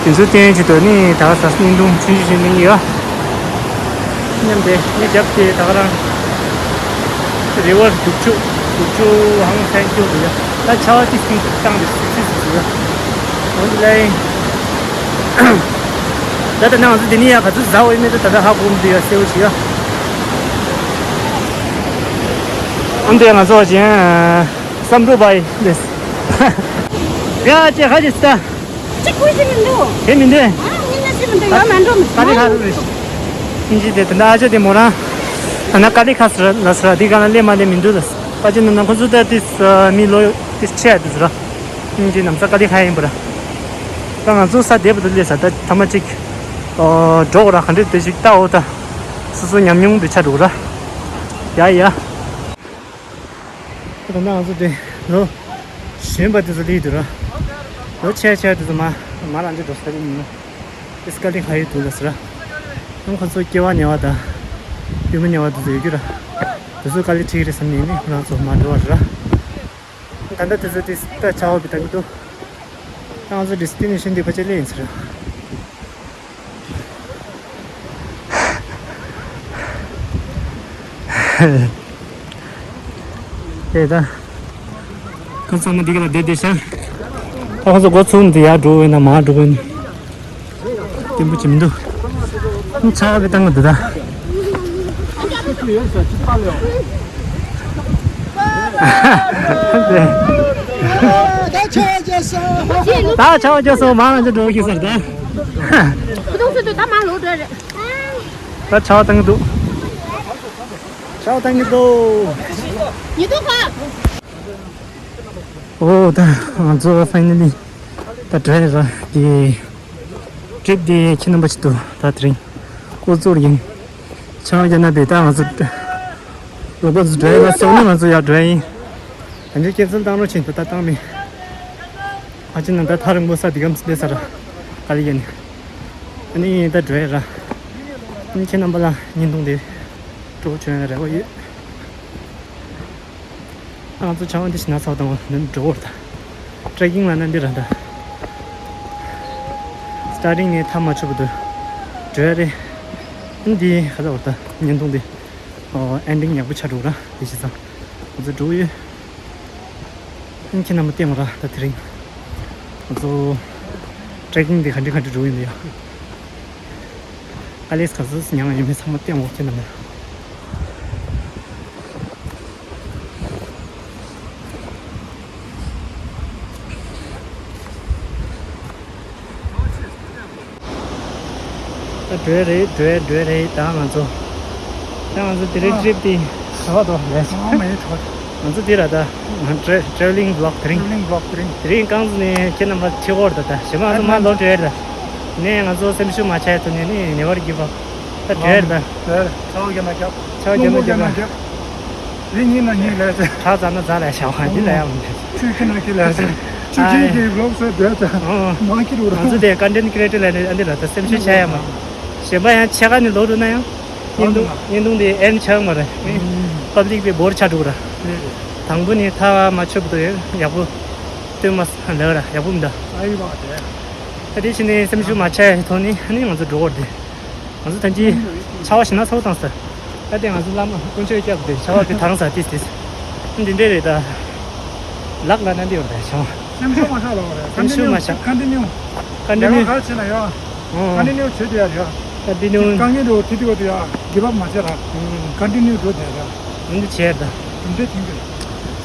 དེ་ཚོ་བསྟན་ཆེད་དུ་ནི་ད་ག་ས་བརྙན་ཐུང་ཆུང་ཆུང་ཆུང་ནི་ཡོད། མཉམ་དེ་ངས་རྒྱབ་དེ་ད་ག་རང་རི་ཝར་རྒྱུག་ཆུ་རྒྱུག་ཆུ་ཧང་སང་ཁྱུ་འདུག་ཡ། ད་ཆར་པ་ཏིག་ཏིག་བཏང་དེ་སིག་སིག་སིག་སིག་ཡ། འོན་ཏེ་ལའི་ད་ད་ནང་ཚོ་དེ་ནི་ཡ་ག་ཚོད་ཟ་བ་ཡིན་མིན་ད་ད་ད་ཧ་གོ་མི་འདུག་ཡ་གསལ་བོ་ཞིག་ཡ། འོན་ཏེ་ང་ཚོ་ཅན། བསམ་འགྲུབ་པ་ཡི་ལེས། ཡ་ཅེ་ཧ་ཅེ་སྟ། ཅི་ཁུལ་ཞིག་མི་འདུག་དེ་མི་འདུག་ཨ་ངི་ན་ཞིག་མི་འདུག་ཡ་མ་འགྲོ་མི་ཀ་ལི་ཁ་རུ་རེ། ཨིན་ཇི་དེ་དེ་འདྲ་ཨ་ཅེ་དེ་མོ་རང་། ཨ་ན་ཀ་ལི་ཁ་སི་ར་ལ་སི་ར་དེ་ག་ན་ལེ་མ་ལེ་མི་འདུག་ལ་སི། པ་ཅེ་ན་ན་ཁོ་ཚོ་ད་དེ་མི་ལོ་དེ་ཆེ་ཡ་དེ་ཟི་ར། ཨིན་ཇི་ནམ་ས་ཀ་ལི་ཁ་ཡིན་པ་ར། ད་ང་ཚོ་ས་དེ་བ་དུ་ལེ་ས་ད་ཐ་མ་ཅིག་འགྲོ་གོ་ར་ག་འདྲེ་དེ་ཞིག་ལྟ་འོ་ད། སོ་སོ་ཉམས་མྱོང་དེ་ཆ་འགྲོ་གོ་ར། ཡ་ཡ། ད་ང་ཚོ་དེ་ལོ་གཞོན་པ་དེ་ཚོ་ལི་འདུག་ར། ལོ་ཆེ་ཆེ་དེ་ཚོ་མ་མ་རང་ཅི་འགྲོ་ས་རེད་མིན་ནོ། ཨིས་ཀ་ལི་ཁ་ཡི་འདུག་ལ་ཟེར་ར། ཁོང་ཁོ་ཚོ་སྐྱེ་བ་ཉེ་བ་དང་། ཡུལ་མི་ཉེ་བ་དེ་ཚོ་ཡོད་རྒྱུ་ར། དེ་ཚོ་དཀའ་ལས་འཕྲད་ཀྱི་རེད་བསམ་ནས་ནི་ཁོ་རང་ཚོ་མ་འགྲོ་བ་རེད་ར། ད་ལྟ་དེ་ཚོ་དེ་ལྟ་ཆ་བ་བི་ད་གི་འདུག་ད་ང་ཚོ་ཌེ་སི་ཊི་ནེ་ཤན་འདི་ཕལ་ཆེར་སླེབས་ཡིན་ཟེར། དེ་ད། ཁོང་ཚང་མ་འདི་ག་ལ་བསྡད་བསྡད་ཤག་ཨ་ཁོང་ཚོ་འགོ་ཚུགས་འདི་ཡར་འགྲོ་བས་ན་མར་འགྲོ་བས་ན། བརྟན་པོ་ཅིག་མི་འདུག་ཆར་པ་བཏང་གི་འདུག་ད། ད་ཆར་པ་རྒྱག་སོང་མར་ང་ཚོ་འགྲོ་གི་ཟེར་ད། བུ་ཐུང་སུ་དུ་ད་མ་ལོག་འགྲོ་རེད། ད་ཆར་པ་བཏང་གི་འདུག་ཆར་པ་བཏང་གི་འདུག་ཉི་དུ་ཁ། ཨོ་ད་ང་ཚོ་ཕའི་ནལ་ལི་ད་འགྲོ་ཡ་ར། དེ་ཊི་རིབ་དེ་ཁྱེད་རྣམ་པ་ཅིག་ཏུ་ད་དེ་རིང་འགོ་བཙུགས་ཡིན། ཆར་པ་རྒྱག་ན་བས་ད་ང་ཚོ་ལོག་པ་ཚོ་འགྲོ་ཡ་ལ་སོང་ནས་ང་ཚོ་ཡར་འགྲོ་ཡ་ཡིན། ང་ཚོ་ཀེན་སལ་བཏང་རོགས་བྱེད། ད་ད་བཏང་མེད། ཨ་ཅེ་ན་ད་ཐག་རིང་པོ་ས་འདི་གམ་སླེབས་ས་ར། ག་ལེ་ཡིན། ཨ་ནི་ད་འགྲོ་ཡ་ར། ཨ་ནི་ཁྱེད་རྣམ་པ་ལ་བརྙན་ཐུང་དེ་སྤྲོ་བྱུང་ཡ་རེ་བ་ཡོད། ང་ཚོ་ཆར་པ་འདི་ཞིག་ན་ཚ་བ་དང་འདི་འགྲོ་བར་ད། ཊྲེ་ཀིང་ལ་ན་འདི་ར་ད། སི་ཊར་ཊིང་ནས་མཐའ་མ་ཆོད་བར་དུ་འགྲོ་ཡ་རེད། འདི་ག་ཚ་བར་ད་བརྙན་ཐུང་འདི། ཨོ་ཨེན་ཌིང་ཡག་པོ་ཆགས་འགྲོ་ར་འདི་བྱས་ཙང་། ང་ཚོ་འགྲོ་ཡོད། ཁྱེད་རྣམ་པ་བསྟན་ར་ད་དེ་རིང་། ང་ཚོ་ཊྲེ་ཀིང་འདི་ག་འདྲ་ག་འདྲ་འགྲོ་ཡིན་པ་ཡ། ཨ་ལེགས་ག་ཚོད་ཉང་ཡོད་མེད་ཚང་མ་བསྟན་འོ་ཁྱེད་རྣམ་པ། ད་འགྲོ་རེད་འགྲོ་འགྲོ་རེད་ད་ང་ཚོ། ད་ང་ཚོ་དེ་རིང་ཊི་རིབ་དེ་ག་བ་དོ་ལས། ཨ་མ་ཡིན་ཁྲོ། ང་ཚོ་དེ་ར་ད། ང་ཊྲེ་ཊྲེ་ཝ་ལིང་བི་ལོག་དེ་རིང་། ཊྲེ་ཝ་ལིང་བི་ལོག་དེ་རིང་། དེ་རིང་རྐང་བཙུགས་ནས་ཁྱེད་རྣམ་པ་ཁྲིད་ཧོར་ད་ད་གཞན་མ་ང་ཚོ་མ་ལོག་འགྲོ་ཡ་ད། ནས་ང་ཚོ་སེམས་ཤུགས་མ་ཆག་ཐུབ་ནས་ནི་never give up། ད་འགྲོ་ཡ་ད། ཆར་པ་རྒྱག་ན་རྒྱག་ཆར་པ་རྒྱག་ན་རྒྱག་རེད། ཉིན་ན་ཉིན་ལས་ཚེ། གྲ་ཟ་ན་ཟ་ལས་བྱ་བ་འདི་ལས་ཡང་མི་འདུག་ཆུ་ཁྱི་ན་ཁྱི་ལས་ཚེ། ཆུ་ཁྱི་ཁྱི་ལོག་ཚེ་བསྡད་ཚེ། ཨོ། མ་ཁྱི་རུ་ར། ང་ཚོ་དེ་ཀོན་ཊེན་ཊི་ཀི་རི་ཨེ་ཊར་ལས་ནི་ཨ་འདི་ལ་ད་སེམས་ཤུགས་ཆག་ཡ་མ། གཞན་པ་ཡང་ཕྱེད་ཀ་ནི་ལོག་འགྲོ་ན་ཡང་། བརྙན་ཐུང་བརྙན་ཐུང་དེ་ཨེན་ཆག་མ་རེད། པབ་ལིག་པའི་འབོར་ཆག་འགྲོ་ར། དང་པོ་ནི་ཐ་མ་ཆོད་པ་དུ་ཡག་པོ། སྟོན་མ་ལགས་ར་ཡག་པོ་མི་འདུག་ཨ་ཡི་བ་དེ། ད་དེ་ཕྱི་ནས་སེམས་ཤུགས་མ་ཆག་ཡ་ཐོག་ནས་ཨ་ནི་ང་ཚོ་འགྲོ་བར་དེ། ང་ཚོ་ད་ཅི་ཆར་པ་ཞིག་ན་ཚ་བོ་བཏང་ས། ད་དེ་ང་ཚོ་བླ་མ་དཀོན་མཆོག་སྐྱབས་དེ་ཆར་པ་དེ་བཏང་ས་ཏིས་ཏིས། འདི་འདྲས་རེད་ད། ལག་ལ་ན་འདི་ཡོད་རེད་ཆར་པ། སེམས་ཤུགས་མ་ཆག་ལ་བ་རེད། སེམས་ཤུགས་མ་ཆག་ཀོན་ཊི་ནིའུ། ཀོན་ཊི་ལས་ཀ་ནིའུ། ག་རེ་བྱས་ན་ཡ། ཨོ། ཀོན་ཊི་ནིའུ་བྱེད་དེ་ཡ་རེད། ཀོན་ཊི་ནིའུ། དཀའ་ངལ་འགྲོ་དེ་དུས་དུ་ཡ་གིབ་ཨབ་མ་བྱེད་ར། ཀོན་ཊི་ནིའུ་འགྲོ་དེ་ར། འདི་བྱས་ད། འདི་འདྲས་ཐིང་གི།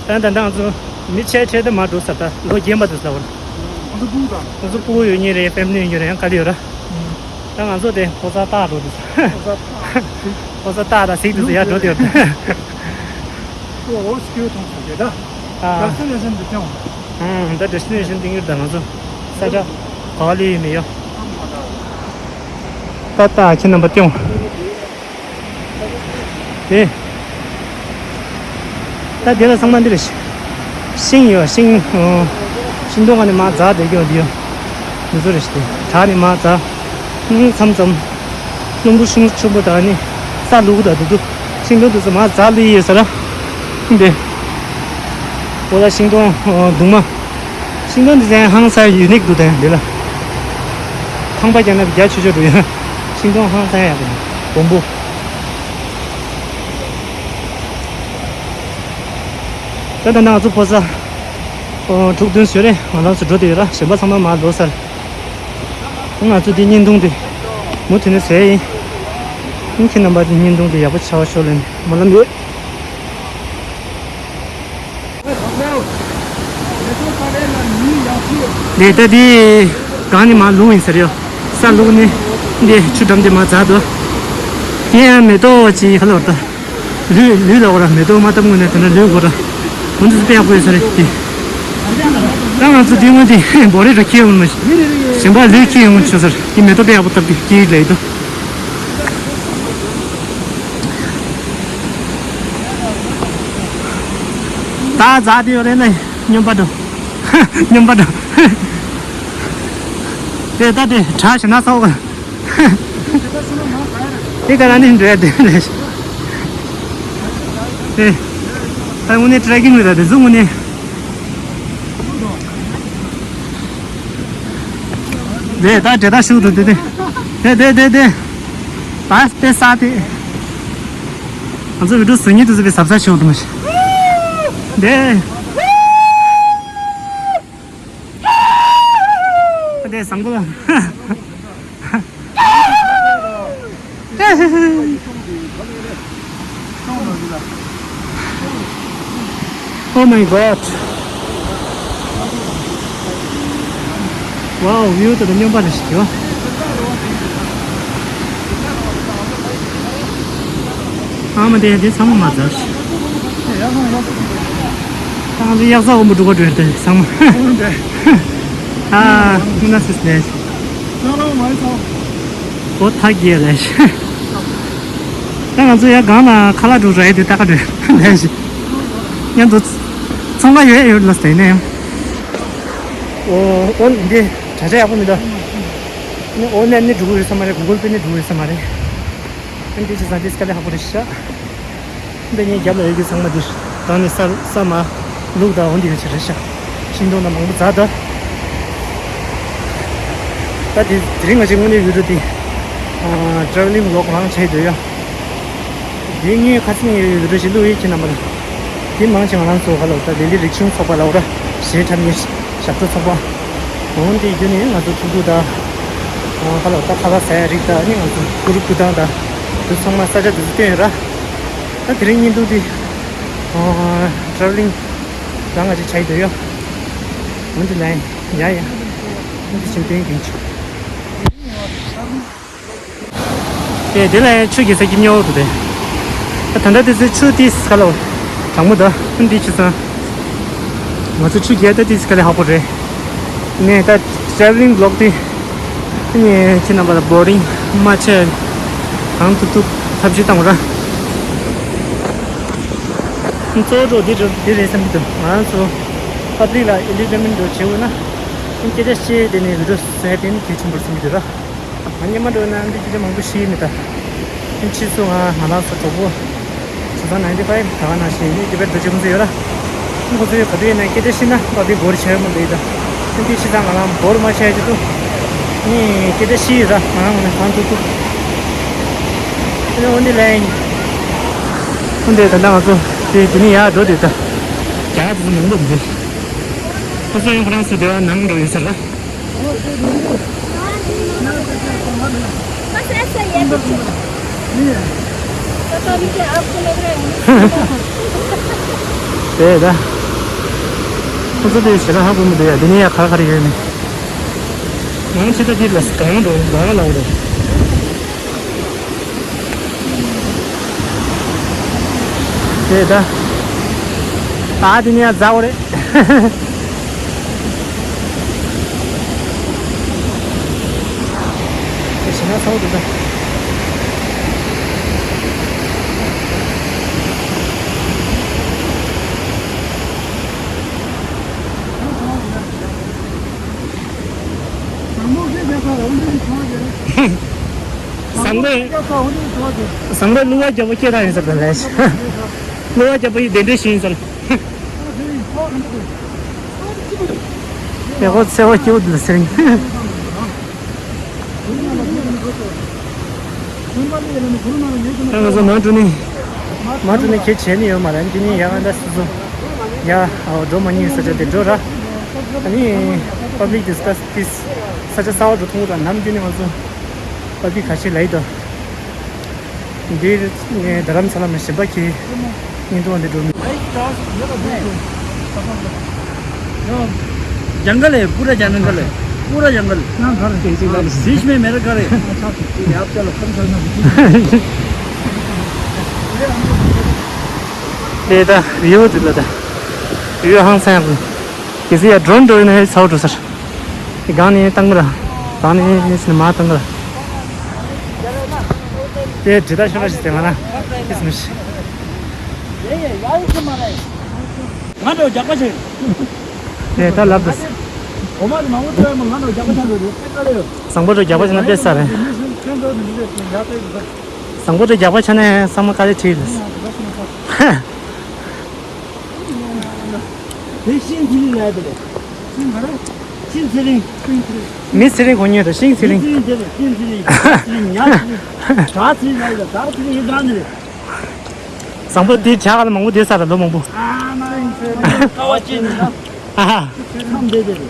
ད་ད་ད་ང་ཚོ་མི་ཆེ་ཆེ་ད་མ་འགྲོ་ས་ད་ལོ་རྒན་པ་དུ་ས་བར། ང་ཚོ་སྤུ་གུ་དང་། ང་ཚོ་སྤུ་གུ་ཡོད་ཉེ་རེད། ཕེ་མི་ལི་ཡོད་ཉེ་རེད་ཡང་ག་ལེ་ཡོད་ར། ད་ང་ཚོ་དེ་ཕོ་གསར་སྟག་འགྲོ་དུས་ས། ཕོ་གསར་སྟག་དང་གཟིག་དུས་ས་ཡར་འགྲོ་དེ་ཡོད་རེད། ཨོ་སྐྱོ་ཐོང་ས་དེ་ད། ཨ། ད་སེ་ལེ་སེ་འདི་ཅང་། ཨང་ད་ཌེ་སི་ཊི་ནེ་ཤན་སྟེང་ཡོད་ད་ང་ཚོ་ས་ཆ་ག་ལེ་ཡོད་མེད་ཡོད། ད་ད་ཁྱེད་རྣམ་པ་སྐྱོང་། དེ། ད་དེ་ལ་ཚང་མ་འདི་རེད། ཤིང་ཡོད་ཤིང་། ཤིང་སྡོང་ག་ནས་མར་འཛག་བསྡད་ཀྱི་ཡོད་འདི་ཡོད། འདི་ཚོ་རེད་ཤི་དེ་བྲག་ནས་མར་འཛག་མཚམས་མཚམས། རླུང་བུ་ཤིང་ཆེན་པོ་དང་ནི་ས་ལུག་དང་འདི་ཚོ་ཤིང་སྡོང་འདི་ཚོ་མར་འཛག་ལུས་ཡོད་ས་ར། འདི། འོ་ད་ཤིང་སྡོང་གདུང་མ། ཤིང་སྡོང་འདི་ཚན་ཧང་སང་ཡུ་ནིག་འདུག་དང་འདི་ལ། ཁང་པ་རྒྱག་ན་རྒྱ་ཆེ་ཆེ་འགྲོ་ཡོད། ཤིང་སྡོང་ཧང་སང་ཡག་གི་སྦོམ་པོ། ད་ད་ང་ཚོ་ཕོ་གསར། ཨོ་དྲུག་བདུན་ཞོ་རེ་ང་རང་ཚོ་འགྲོ་དེ་ཡོད་ར་གཞན་པ་ཚང་མ་མར་ལོག་ཚར། ང་ཚོ་འདི་བརྙན་ཐུང་དེ་མུ་མཐུད་ནས་བཟོས་ཡིན། ཁྱེད་རྣམ་པ་འདི་བརྙན་ཐུང་དེ་ཡག་པོ་ཆགས་ཤོག་ལབ་ནས་སྨོན་ལམ་ཡོད། ལས་ད་དེ་གང་ནས་མར་ལུག་ཡིན་ཟེར་ཡོད། ས་ལུག་ནི་འདི་ཆུ་འགྲམ་དེ་མར་འཛག་འདུག་དེ་ཡང་མེ་ཏོག་ཅིག་ག་ལ་བར་ད། ལུད་ལུད་ལ་བར་མེ་ཏོག་མ་བཏབ་སྔོན་ནས་དེ་ན་ལུད་དགོས་ར། འོན་ཏེ་དཔེ་ཡག་པོ་ཡོད་ས་རེད་དེ། ད་ང་ཚོ་དེ་སྔོན་དེ་བོ་རེ་ར་ཁྱེར་ཡོང་མ་ཤེས། གཞན་པ་ལུད་ཁྱེར་ཡོང་ཆོག་ས་རེད་དེ་མེ་ཏོག་དཔེ་ཡག་པོ་བཏབ་དེ་སྐྱེས་ལས་འདུག་ད་འཛག་དེ་ཡོད་རེད་ལེ། སྨྱོན་པ་འགྲོ། སྨྱོན་པ་འགྲོ། དེ་ད་དེ་གྲ་ཞིག་ན་ཚོགས། དེ་ག་ར་ནི་འགྲོ་ཡ་དེ་རེད། དེ་ད་དངོས་གནས་ཊྲེ་ཀིང་རེད་ད་དེ་ཚོ་དངོས་གནས། དེ་ད་དེ་ད་ཤུགས་འགྲོ་དེ་དེ། དེ་དེ་དེ་དེ། ད་དེ་ས་དེ། ང་ཚོ་བི་ཌིའོ་བཟོ་མཁན་དེ་ཚོ་བི་ཟབ་ས་ཤོག་དུ་མ་ཤི། དེ། དེ་བཟང་པོ། Oh my god. Wow, view དེ་ཚོ་སྨྱོན་པ་རེད་ཤི་ཡོ། ཚང་མ་དེ་དེ་ཚང་མ་མ་ཚར། ཚང་མ་དེ་གཡག་ཚ་འོ་མོ་འགྲོ་ག་འགྲོ་ཡོད་དེ་ཚང་མ། ཨ་ཁུ་ན་སིས་ནས། འོ་ཐག་གིས་ལས། ད་ང་ཚོ་ཡ་གང་ན་ཁ་ལག་འགྲོ་རེད་དེ་ད་ག་འགྲོ་ལས་ཤི། མཉམ་དུ་ཚོང་ཁ་ཡོད་ཡོད་ལ་སྟེ་ནས། འོ་འོ་འདི་གྲྭ་ཆ་ཡག་པོ་མི་འདུག་ནི་འོ་ནས་ནི་འགྲོ་གི་ཡོད་ས་མ་རེད། གུ་གུལ་པེ་ནི་འགྲོ་གི་ཡོད་ས་མ་རེད། ཨ་འདི་ཅི་ཟ་འདི་སྐད་ལས་ཧ་གོ་རེ་ཤ། འདི་ངའི་རྒྱབ་ལ་ཡོད་རྒྱུ་ཚང་མ་འདི་རང་ནི་ས་ས་མ་ལུག་དང་འོ་འདི་ཡོད་ཆེ་རེ་ཤ། ཤིང་སྡོང་དང་མང་པོ་འཛག་ད། ད་དེ་དེ་རིང་ང་ཅིག་དངོས་གནས་ཡུལ་གྲུ་དེ་ཊེ་ཝེ་ལིང་བི་ལོག་རང་བྱས་འདོད་ཡ། དེ་ངའི་ཁ་སང་ངའི་ཡུལ་གྲུ་ཞིག་བླུག་ཡིན་ཁྱེད་རྣམ་པ་ལ། དེ་མང་ཆེ་ང་རང་ཚོ་ག་ལ་ད་ལི་ལི་རིག་གཞུང་ཚོགས་པ་ལ་འོ་ར་གཞས་འཁྲབ་མཁན་ཞབས་བྲོ་ཚོགས་པ། འོ་འདི་བརྒྱུད་ནས་ང་ཚོ་ཐུག་ཐུག་དང་། ཁ་ལག་ད་ཁ་ལག་ཟ་ཡ་རིགས་དང་ནི་ང་ཚོ་ཀུ་རུ་ཀུ་ཐང་དང་། དེ་ཚང་མ་ས་ཆ་དེ་ཚོ་བསྟན་ཡོད་ར། ད་དེ་རིང་བརྙན་ཐུང་འདི་ཊེ་ཝེ་ལིང་རང་ང་ཅིག་བྱ་ཡི་འདོད་ཡོད། འོ་འདི་ལན་ཡ་ཡ། འོ་འདི་ཕྱིན་སྟོན་གྱིན་ཆུ། དེ་དེ་ལ་ཆུ་རྒྱས་ས་ཀྱི་སྨྱོ་འདུག་དེ། ད་ད་ལྟ་དེ་ཚོའི་ཆུ་ཏིས་ག་ལ་གྲང་མོ་ད་འདི་ཆུ་སང་། ང་ཚོ་ཆུ་རྒྱས་ད་ཏིས་ག་ལ་ཧ་གོ་རེད། ནས་ད་ཊེ་ཝེ་ལིང་བི་ལོག་དེ་ནས་ཁྱེད་རྣམ་པ་ལ་བོ་རིང་མ་ཆད་གང་ཐུབ་ཐུབ་ཐབས་ཤེས་བཏང་ར། གཙོ་བོ་འདི་འདི་རེད་བསམ་གྱི་འདུག་ང་ཚོ་པབ་ལིག་ལ་ཨེན་ཊར་ཊེན་མེན་འགྲོ་བྱེད་འོས་ན་སྐད་ཆ་བཤད་དེ་ནས་བི་ཌིའོ་བཟོས་དེ་ནི་གལ་ཆེན་པོར་བསམ་གྱི་འདུག་ར། ང་སྔོན་མ་འགྲོ་ན་འདི་སྐད་ཆ་མང་པོ་བཤད་མེད་ད། ཕྱིས་སུ་ང་ང་རང་ཚོ་གྲོགས་པོ་ཆུ་ཚང་ནང་འདི་ཕ་ཡིན་ད་ག་ནང་བཞིན་ནི་དེ་བར་འགྲོ་ཆེན་པོ་ཚོ་ཡོད་ར། ཁོ་ཚོ་ཡོད་ག་དུས་ཡིན་ན་སྐད་ཆ་བཤད་ན་ཕ་བི་སྒོར་ཆེ་མོ་འདི་ད། འདི་ཕྱི་ཚང་ང་རང་སྒོར་མ་ཆེ་ཆེ་ཏུ། ནི་སྐད་ཆ་བཤད་ཡོད་ར་ང་རང་ངོ་ནས་གང་ཐུབ་ཐུབ། ཨ་ནི་འོ་འདི་ལན། འོ་འདི་ད་ལྟ་ང་ཚོ་དེ་དེ་ནི་ཡར་འགྲོ་དེ་ད། རྒྱ་གར་དེ་ཚོ་མང་པོ་འདུག་ཁོ་ཚོ་ཡང་ཁོ་རང་ཚོ་དེ་བ་ནང་འགྲོ་ཡོད་ས་ར། बस ऐसा ही है कुछ। पता नहीं क्या आपको लग रहा है। དེ་ད། ཁོ་ཚོ་དེ་ཞེ་དྲག་ཧ་གོ་མི་འདུག་ཡ། དེ་ནས་ཡ་ག་རེ་ག་རེ་ཡོད་ནི། ང་ཚོ་ད་འདི་ལ་གང་འགྲོ་གང་ལ་འགྲོ། དེ་ད། ད་དེ་ནས་ཡ་འཛག་གོ་རེད། དེ་ཞེ་དྲག་ཚ་བོ་འདུག་ད། བཟང་པོ། བཟང་པོའི་བླུ་བ་རྒྱལ་པོ་སྐྱེ་དང་ཡིན་ཟེར་དང་ལས། བླུ་བ་རྒྱལ་པོ་ཡི་གདན་འདྲེན་ཞུ་ཡིན་ཟེར། ཡག་པོ་ཚེ་བ་སྐྱིད་པོ་འདུག་ཟེར། ད་ང་ཚོ་ནང་འགྲོ་ནི། མ་འགྲོ་ནི་གལ་ཆེ་ནི་ཡོད་མ་རེད། འདི་ནི་ཡ་ང་འདྲ་སོ་སོ་ཡ་འགྲོ་མ་ཉན་ས་ཆ་དེ་འགྲོ་ར། ཨ་ནི་པབ་ལིག་ཌི་སི་ཀ་སི་ཏིས་ས་ཆ་གསར་པ་འགྲོ་ཐུང་ར། ནམ་རྒྱུན་ནི་ང་ཚོ་པབ་ལིག་ཁ་ཤས་ལ་ཡི་དོ། འདིར་ངས་རྡ་རམ་ས་ལ་མ་གཞན་པ་ཁྱེད་བརྙན་ཐུང་འདི་འགྲོ་མི། जंगल है, पूरा जंगल है, पूरा जंगल। बीच में मेरा घर है। ठीक है, आप चलो, हम चलना। དེ་ད་བིའུ་དེ་ལ་ད་བིའུ་ཧང་སང་ཡག་པོ། གལ་སྲིད་ཡ་ཌོ་རོན་འགྲོ་ཡིན་ན་ཧེ་ཚ་བོ་འགྲོ་ས་རེད། དེ་སྒང་ནས་བཏང་གི་ར། སྒང་ནས་ནས་མར་བཏང་གི་ར། དེ་ཇི་ལྟར་ཤོར་བ་ཞིག་ཟེར་བ་ན། ང་འགྲོ་རྒྱག་པ་བྱེད། དེ་ད་ལབ་དུས། འོ་མ་དེ་མང་པོ་བཙལ་ཡོད་མ། ང་འགྲོ་རྒྱག་པ་བྱེད་ན་འགྲོ་རེད། བཟང་པོ་འགྲོ་རྒྱག་པ་བྱེད་ན་དཔེ་ས་རེད། བཟང་པོ་འགྲོ་རྒྱག་པ་བྱེད་ན་བསམ་བློ་ག་རེ་བྲིས་རེད། དེ་ཤིང་ཚེ་རིང་ལབ་ཡ་དེ་རེད། ཤིང་ག་རེ། ཤིང་ཚེ་རིང་། མི་ཚེ་རིང་གོ་ཉན་རེད། ཤིང་ཚེ་རིང་། མི་ཚེ་རིང་དེ་རེད། ཤིང་ཚེ་རིང་། ཤིང་ཚེ་རིང་། ཉ་ཚེ་རིང་། བྲག་ཚེ་རིང་ལབ་ཡ་དེ། བྲག་ཚེ་རིང་ཡིན་གང་དེ་རེད། བཟང་པོ་དེ་བྱ་ག་ལ་མང་པོ་བསྡད་ས་རེད། ལོ་མང་པོ། ཨ་མ་ཡིན་ཚེ་རིང་ཀ་བ་ཅན་ནི་ད། ཨ་ཧ། མཚམས་བསྡད་དེ་རེད།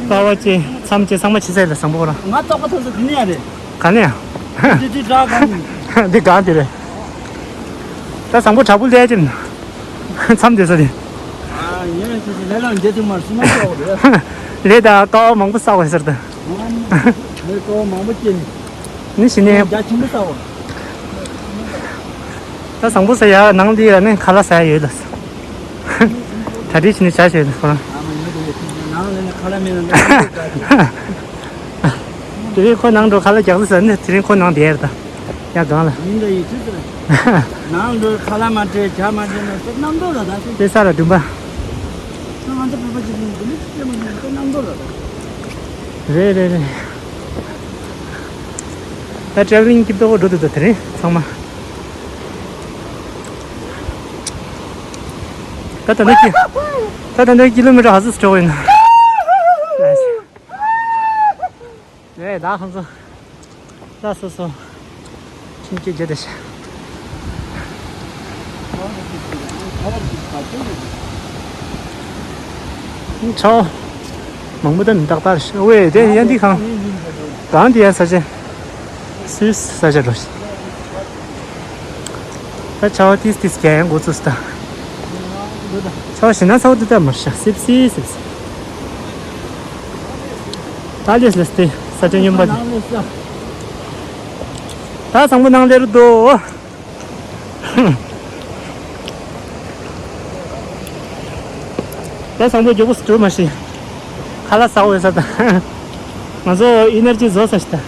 ཀ་བ་ཅན་མཚམས་ཅན་ཚང་མ་ཕྱི་ཚེ་ལ་བཟང་པོ་ར། ང་ལྟོགས་པ་ཐོབ་ས་དེ་ནས་ཡ་རེད། ག་ནས་ཡ། འདི་འདི་བྲག་གང་ནས། འདི་གང་དེ་རེད། ད་བཟང་པོ་དྲག་པོ་ལས་ཀྱི་མཚམས་བསྡད་ས་དེ། ཨ་ཡ་ཡ་ཅི་ཅི་ལས་ལ་འདི་དུ་མར་སུ་མ་ཤོག་རེད། ལས་ད་ཀ་བ་མང་པོ་བསགས་པ་ཟེར་ད། ལས་ཀ་བ་མང་པོ་སྐྱེས་ནས། ནི་ཤི་ནས། རྒྱ་ཆེན་པོ་བསགས་པ། ད་བཟང་པོ་ཟེར་ཡ་ནང་འདི་ཡ་ནི་ཁ་ལག་ཟ་ཡ་ཡོད་ལ། གྲ་སྒྲིག་བྱས་ནས་བྱ་བྱེད་ཁོ་རང་། ནང་ལ་ནི་ཁ་ལག་མེད་ན་ནི། དེ་རིང་ཁོ་ནང་འགྲོ་ཁ་ལག་རྒྱག་ས་ཟ་ནི་དེ་རིང་ཁོ་ནང་བསྡད་ཡ་རེད་ད། ཡ་གང་ལ། ཡིན་ད་ཡིན་ཅི་ཟེར། ནང་འགྲོ་ཁ་ལག་མ་སྤྲད་ཇ་མ་སྤྲད་ན་ཟེར་རྣམ་རྟོག་ལ་ད་ཟེར། དེ་ས་ལ་བདུན་པ། ང་ཚོ་བོད་པ་ཅིག་ཡིན་དུས་ནི་ཅི་སྤྲད་མ་སྤྲད་ན་ཟེར་རྣམ་རྟོག་ལ་ད། རེད་རེད་རེད། ད་ཊེ་རེ་ལིང་སྐྱིད་པོ་འགྲོ་འདུག་ད་དེ་རིང་ཚང་མ། ད་ད་ནི་ཀི་ད་ད་ནི་ཀི་ལོ་མི་ཊར་ཧ་ཟི་སྤྲོ་ཡིན། རེད་ད་ཁོང་ཚོ། ད་སོ་སོ། ཁྱིམ་གྱི་རྒྱུ་དེ་ཤ། ཆོ། མང་པོ་ད་ནི་ཏག་ཏག་ཤ་ཝེ་དེ་ཡན་དི་ཁང་། གང་དེ་ཡན་ས་ཆེ། སུས་ས་ཆ་འགྲོ་ཤི། ད་ཆ་བ་ཏིས་ཏིས་རྒྱ་ཡན་འགོ་ཚུགས་ད། ཆ་བ་ཞི་ན་ཚ་བ་དུ་ད་མར་ཤ་སིབ་སིབ་སིབ་སིབ། ད་ལེས་ལེས་ཏེ་ས་ཆ་སྙོམས་པ་དེ། ད་བཟང་པོ་ནང་ལེ་རུ་དོ། ད་བཟང་པོ་མགྱོགས་པོ་སུ་འགྲོ་མ་ཤེས། ཁ་ལག་ཟ་འོས་ས་ད། ང་ཚོ་ཨི་ནར་ཇི་བཟོ་ས་ཞིག་ད།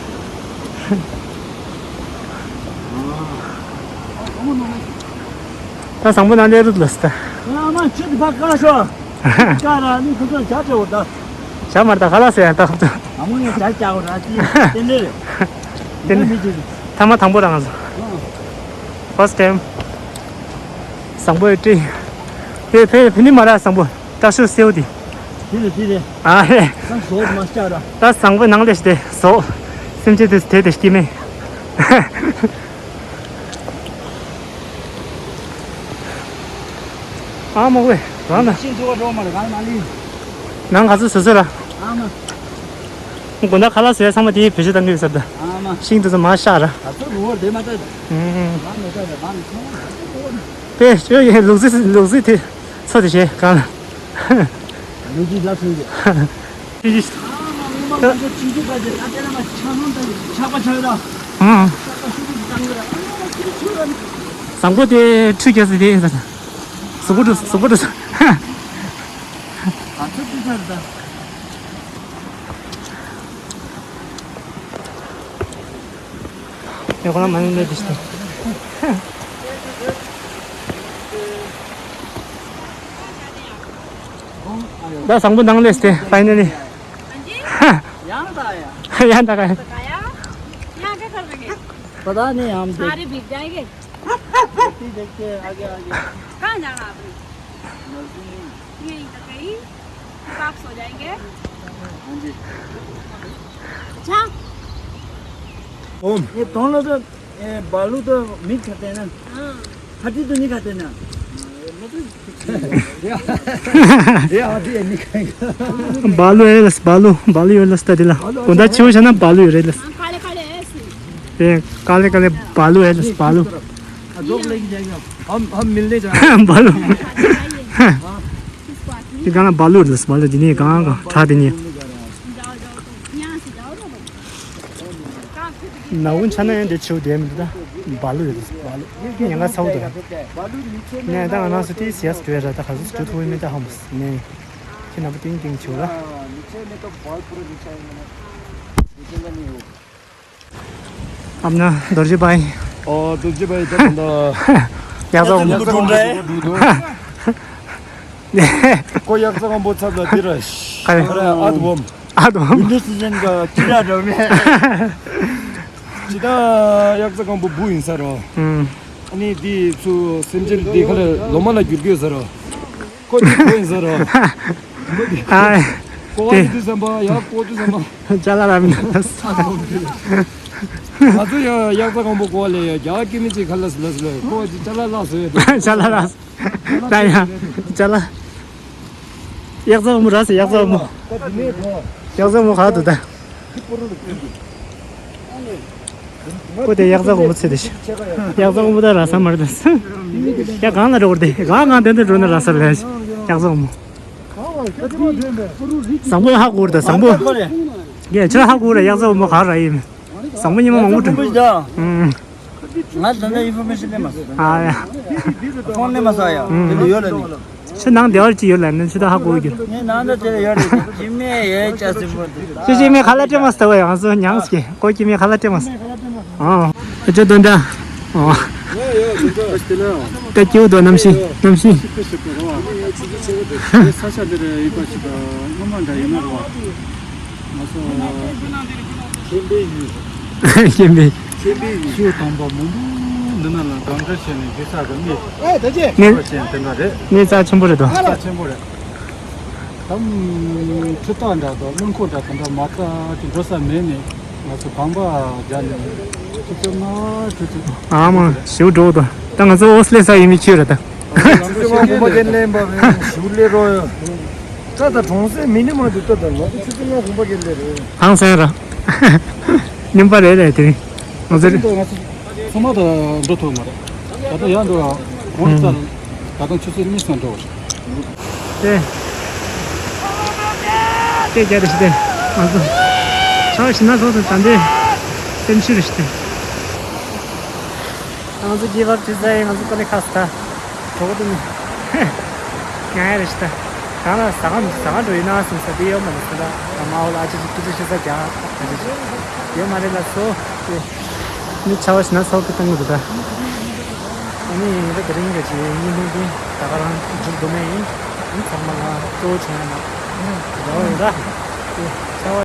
ད་བཟང་པོ་ནང་ལེ་རུ་ལ་སི་ད། ཨ་མ་ཁྱོད་ཀྱི་ཕ་ཀ་ཤོ། ཀ་ར་ནི་ཁོ་ཚོ་བྱ་བྲལ་བ་ད། བྱ་མར་ད་ཁ་ལག་ཟེར་ཡང་ད་ཁོ་ཚོ། ཨ་མོ་ནི་བྱ་བྱ་བ་ར་ཅི་ཏན་ཏན་རེད། ཏན་ཏན་མི་ཅི། ཐ་མ་དང་པོ་རང་ང་ཚོ། ཨ། ཕར་སི་ཊི་ཊེམ། བཟང་པོ་ཡོད་ཀྲི། ཕེ་ཕེ་ཕེ་ནི་མ་ར་བཟང་པོ། སྟག་ཤུར་སེའུ་དེ། དེ་ལ་དེ་རེད། ཨ་རེད། ད་བཟོ་མ་བྱ་ར། ད་བཟང་པོ་ནང་ལས་ཤི་དེ་བཟོ། སེམས་ཅན་དེ་དེ་དེ་སྐྱེ་མེད། ཨ་མ་ཝེ། རང་ན། ཤིང་འདུག་ག་འགྲོ་མ་རེད་གང་ན་ལི། ནང་ག་ཚོད་བཟོ་བཟོ་ར། ཨ་མ། དགོང་དག་ཁ་ལག་བཟོས་ཚང་མ་དེའི་བེད་སྤྱོད་བཏང་གི་ཡོད་ས་རེད་ད། ཨ་མ། ཤིང་དེ་ཚོ་མར་བཤགས་ར། ད་ཚོད་རུ་བོར་བསྡད་མ་ཐུབ་ད། ཨུམ། ང་མེད་ད་ད་ང་མི་ཚང་མ་ད་ཚོད་རུ་བོར། པས་ཁྱོད་ཡིན་ལུག་རྫི་ལུག་རྫི་དེ་ཚོ་དེ་བྱས་གང་ལ། ལུག་རྫི་ལ་ཚོད་རེད། ཨ་མ་ངོ་མ་ང་ཚོ་ཁྱིམ་རྒྱུད་པ་དེ་ད་དེ་ལ་མ་ཆ་སྣང་ད་ཆགས་པ་ཆགས་ད། ཨང་། ཆགས་པ་ཤུགས་ཀྱིས་བཏང་གི་ར། ཨ་མ་ཁྱི་ཆུ་ར། བཟང་པོ་དེ་ཁྲུས་རྒྱག་ས་དེ་ཡིན་ས། གཟུགས་པོ་འགྲོ་གཟུགས་པོ་འགྲོ་ས། ད་ཚོད་ཅི་ཚར་ད། ཡ་ཁོ་ན་མ་ནི་ལེ་དི་ཤི་ཏེ། ད་བཟང་པོ་ནང་ལས་ཏེ་ཕའི་ནལ་ལི། ཡང་ད་ཡ། ཡང་ད་ག་ཡ། ཡང་ག་ཁར་ག་གེ། पता नहीं हम देख। सारे बिक जाएंगे। देखते देखते आगे आगे। कहाँ जाना आपने? नजदीक। यहीं तक गई। वापस हो जाएंगे। हाँ जी। अच्छा। ओम। ये दोनों तो, ये बालू तो मिक्स खाते हैं ना। हाँ। हड्डी तो नहीं खाते ना। मतलब। या, या, हड्डी नहीं खाएगा। बालू है लस, बालू, बालू है लस, तदिला। बालू कोंदा अच्छा है। छो छना बालू है लस। हाँ, काले काले हैं ऐसे। ये काले काले बालू है लस, बालू। हाँ, रोक लेके जाएंगे आप। हम, हम मिलने जा रहे हैं। बालू। हाँ। ये गाना बालू है लस, बालू जिन्हें कहाँ का, ठा देनी है। ནག་པོ་ཆ་ན་ཡང་འདི་ཆེའུ་བསྡད་མི་འདུག་ད། སྦ་ལུ་ཡོད་རེད་སྦ་ལུ། ངས་ང་ཚ་བོ་དང་། ནས་ད་ང་རང་ཚོ་དེའི་ཟས་སུ་འགྲོ་ཡ་ར་ད་ག་ཚོད་འགྲོ་ཐུབ་ཡོད་མེད་ད་ཧ་མ་སི་ནས། ཁྱེད་རྣམ་པ་ཏིང་ཏིང་བྱེད་ར། ཨ་ན་རྡོ་རྗེ་བྷའི། ཨོ་རྡོ་རྗེ་བྷའི་ད་ད། ཡག་ཚ་བོ། ཁོ་ཡག་རྩ་སྒམ་པོ་ཚབ་ལ་དེ་ར། ཁ་རེ། ཨ་དུ་བོམ། ཨ་དུ་བོམ། ཝིན་ཏར་སི་ཛན་ག་ཅི་ར་འདྲ་མེད། ཅི་ད་ཡག་རྩ་སྒམ་པོ་བུ་ཡིན་ས་རོ། ཨུམ། ཨ་ནི་དེ་ཚུ་སེམས་ཅན་དེ་ཁ་ལ་ལོ་མ་ལ་འགྱུར་གྱི་ཡོད་ས་རོ། ཁོ་ཅི་བུ་ཡིན་ས་རོ། ཨ། ཀོ་བ་དེ་དུས་བསམ་པ་ཡག་ཀོ་དུས་བསམ་པ། ཅ་ལག་ར་མི་འདུག་ང་ཚོ་ཡང་ཡག་རྩ་སྒམ་པོ་ཀོ་བ་ལས་ཡ་རྒྱ་སྐྱེ་མི་ཅིག་ཁ་ལ་སི་ལ་སི་ལ་ཁོ་ཅི་ཅ་ལག་ལགས་སོ་ཡ་དེ། ཅ་ལག་ལགས། ད་ཡ། ཅ་ལག་ཡག་རྩ་སྒམ་པོ་ར་སི་ཡག་རྩ་སྒམ་པོ། ཡག་རྩ་སྒམ་པོ་ག་དུ་ད། ཁོ་དེ་ཡག་རྩ་སྒམ་པོ་ཚེ་དེ་ཤི། ཡག་རྩ་སྒམ་པོ་ད་ར་ས་མ་རེད་ད། ཡ་གང་ལ་འགྲོ་དེ་གང་གང་དེ་འདྲ་འགྲོ་ན་ར་ས་ལས་ཡག་རྩ་སྒམ་པོ། བཟང་པོ་ཧ་གོ་རེད་ད་བཟང་པོ། ཡ་ཁྱེད་ཧ་གོ་རེད་ཡག་རྩ་སྒམ་པོ་ག་ར་ཡིན། བཟང་པོ་ཉི་མ་མང་པོ་འགྲོ། ཨང་། ང་ད་ལྟ་ཨིན་ཕོར་མེ་ཤན་ལེན་མ་སོང་། ཨ་ཡ། ཕོན་ལེན་མ་སོང་ཡ། ཨུམ། དེ་ལ་ཡོད་ལ་ནི། ཁྱོད་ནང་བདེ་བར་ཅི་ཡོད་ལ་ནི་ཁྱོད་ད་ཧ་གོ་གི། ངའི་ནང་ད་དེ་ལ་ཡོད་རེད། སྐྱེ་དམན་ཡོད་ཅག་སྲིན་པོ་འདུག་ཁྱོད་སྐྱེ་དམན་ཁ་ལག་སྤྲད་མ་སོང་བ་ཡང་སོ་ཉངས་ཀྱི་ཁོ་སྐྱེ་དམན་ཁ་ལག་སྤྲད་མ་སོང་། ཨོ། ཨ་ཅོ་དོན་དྲ། ཨོ། ད་སྐྱིད་པོ་འདུག་གནམ་གཤིས་གནམ་གཤིས། ས་ཆ་འདིར་ཡིན་པ་ཞིག་སྔོན་མ་འདྲ་ཡིན་ན་རེད་བ། ང་ཚོ་ཁྱིམ་པའི་ཡུལ། ཁྱིམ་པའི། ཁྱིམ་པའི་ཡུལ། ཞིའུ་དམ་པ་མང་པོ་འདི་ན་ལ་སྒང་ག་བྱས་ནས་རྒྱུ་ས་གི་གནས། ཨེ་ད་ཅི། གནས། ཆེན་དེ་འདྲ་རེད། གནས་རྩ་ཆེན་པོ་རེད་དོ། རྩ་ཆེན་པོ་རེད། དམ། ཁྲི་སྟག་འདྲ་དང་གླིང་ཁོ་འདྲ་དེ་འདྲ་མ་རྩ་ཅིག་འགྲོ་ས་མེད་ནས་ང་ཚོ་གངས་པ་རྒྱ་ནས་ཆུ་ཚོད་ལྔ་ཆུ་ཚོད། ཨ་མ་ཞིའུ་འགྲོ་དོ། ད་ང་ཚོ་ཨོ་སི་ལེ་ས་ཡིན་མི་ཁྱོད་རེད་ད། ཆུ་ཚོད་ལྔ་གོམ་པ་གན་ལེན་པ་བས་ཞིའུ་ལེ་རོ། ད་ད་གྲོང་གསེབ་མི་ནི་མ་འདུག་ད་ད་ང་ཚོ་ཆུ་ཚོད་ལྔ་གོམ་པ་གན་ལེ་རེད། ཧང་སང་ར། སྙོམས་པ་རེད་ལས་དེ་རིང་། ང་ཚོ་རེད། ད་ང་ཚོ་ཚང་མ་ད་འགྲོ་ཐུབ་མ་རེད། ད་ད་ཡང་འགྲོ་ཡང་གོང་ཚར། ད་དུང་ཆུ་ཚོད་གཉིས་སང་འགྲོ་བ་རེད། དེ། དེ་རྒྱ་དེ་ཞི་དེ། ང་ཚོ། ཆ་བ་ཞི་ན་ཚོགས་དང་ད་འདི། སེམས་ཤུལ་ཞི་དེ། ང་ཚོ་རྒྱས་པར་དྲི་ཟ་ཡིན་ང་ཚོ་ཀ་ནས་ཁ་སི་ད། གྲོགས་དེ་ནི། ང་ཡ་རེ་ཞི་ད། གང་ལ་ཟ་ཁང་ཟ་ཁང་འགྲོ་ཡིན་ན་སུ་ཟ་དེ་ཡོད་མ་རེད་ཟེར་ད། ང་མ་འོ་ལ་ཨ་ཅེ་ཅིག་ཀི་ཅིག་ཤི་ས་རྒྱ་ཨ་ཅེ་ཅིག་ཡོད་མ་རེད་ལ་སོ། དེ། མི་ཆ་བ་ཞི་ན་ཚོགས་ཀྱི་སྟེང་དུ་ད། ཨ་ནི་ཡིན་ད་དེ་རིང་གི་ཅི་ཡིན་ནི་དེ་ད་ག་རང་འཇུག་འདུག་མེད་ཡིན། ཨ་ནི་ཚང་མ་ལ་གཙོ་བོ་བྱུང་ཡ་ན། ཡོད་ཡིན་ད། དེ་ཆ་བ།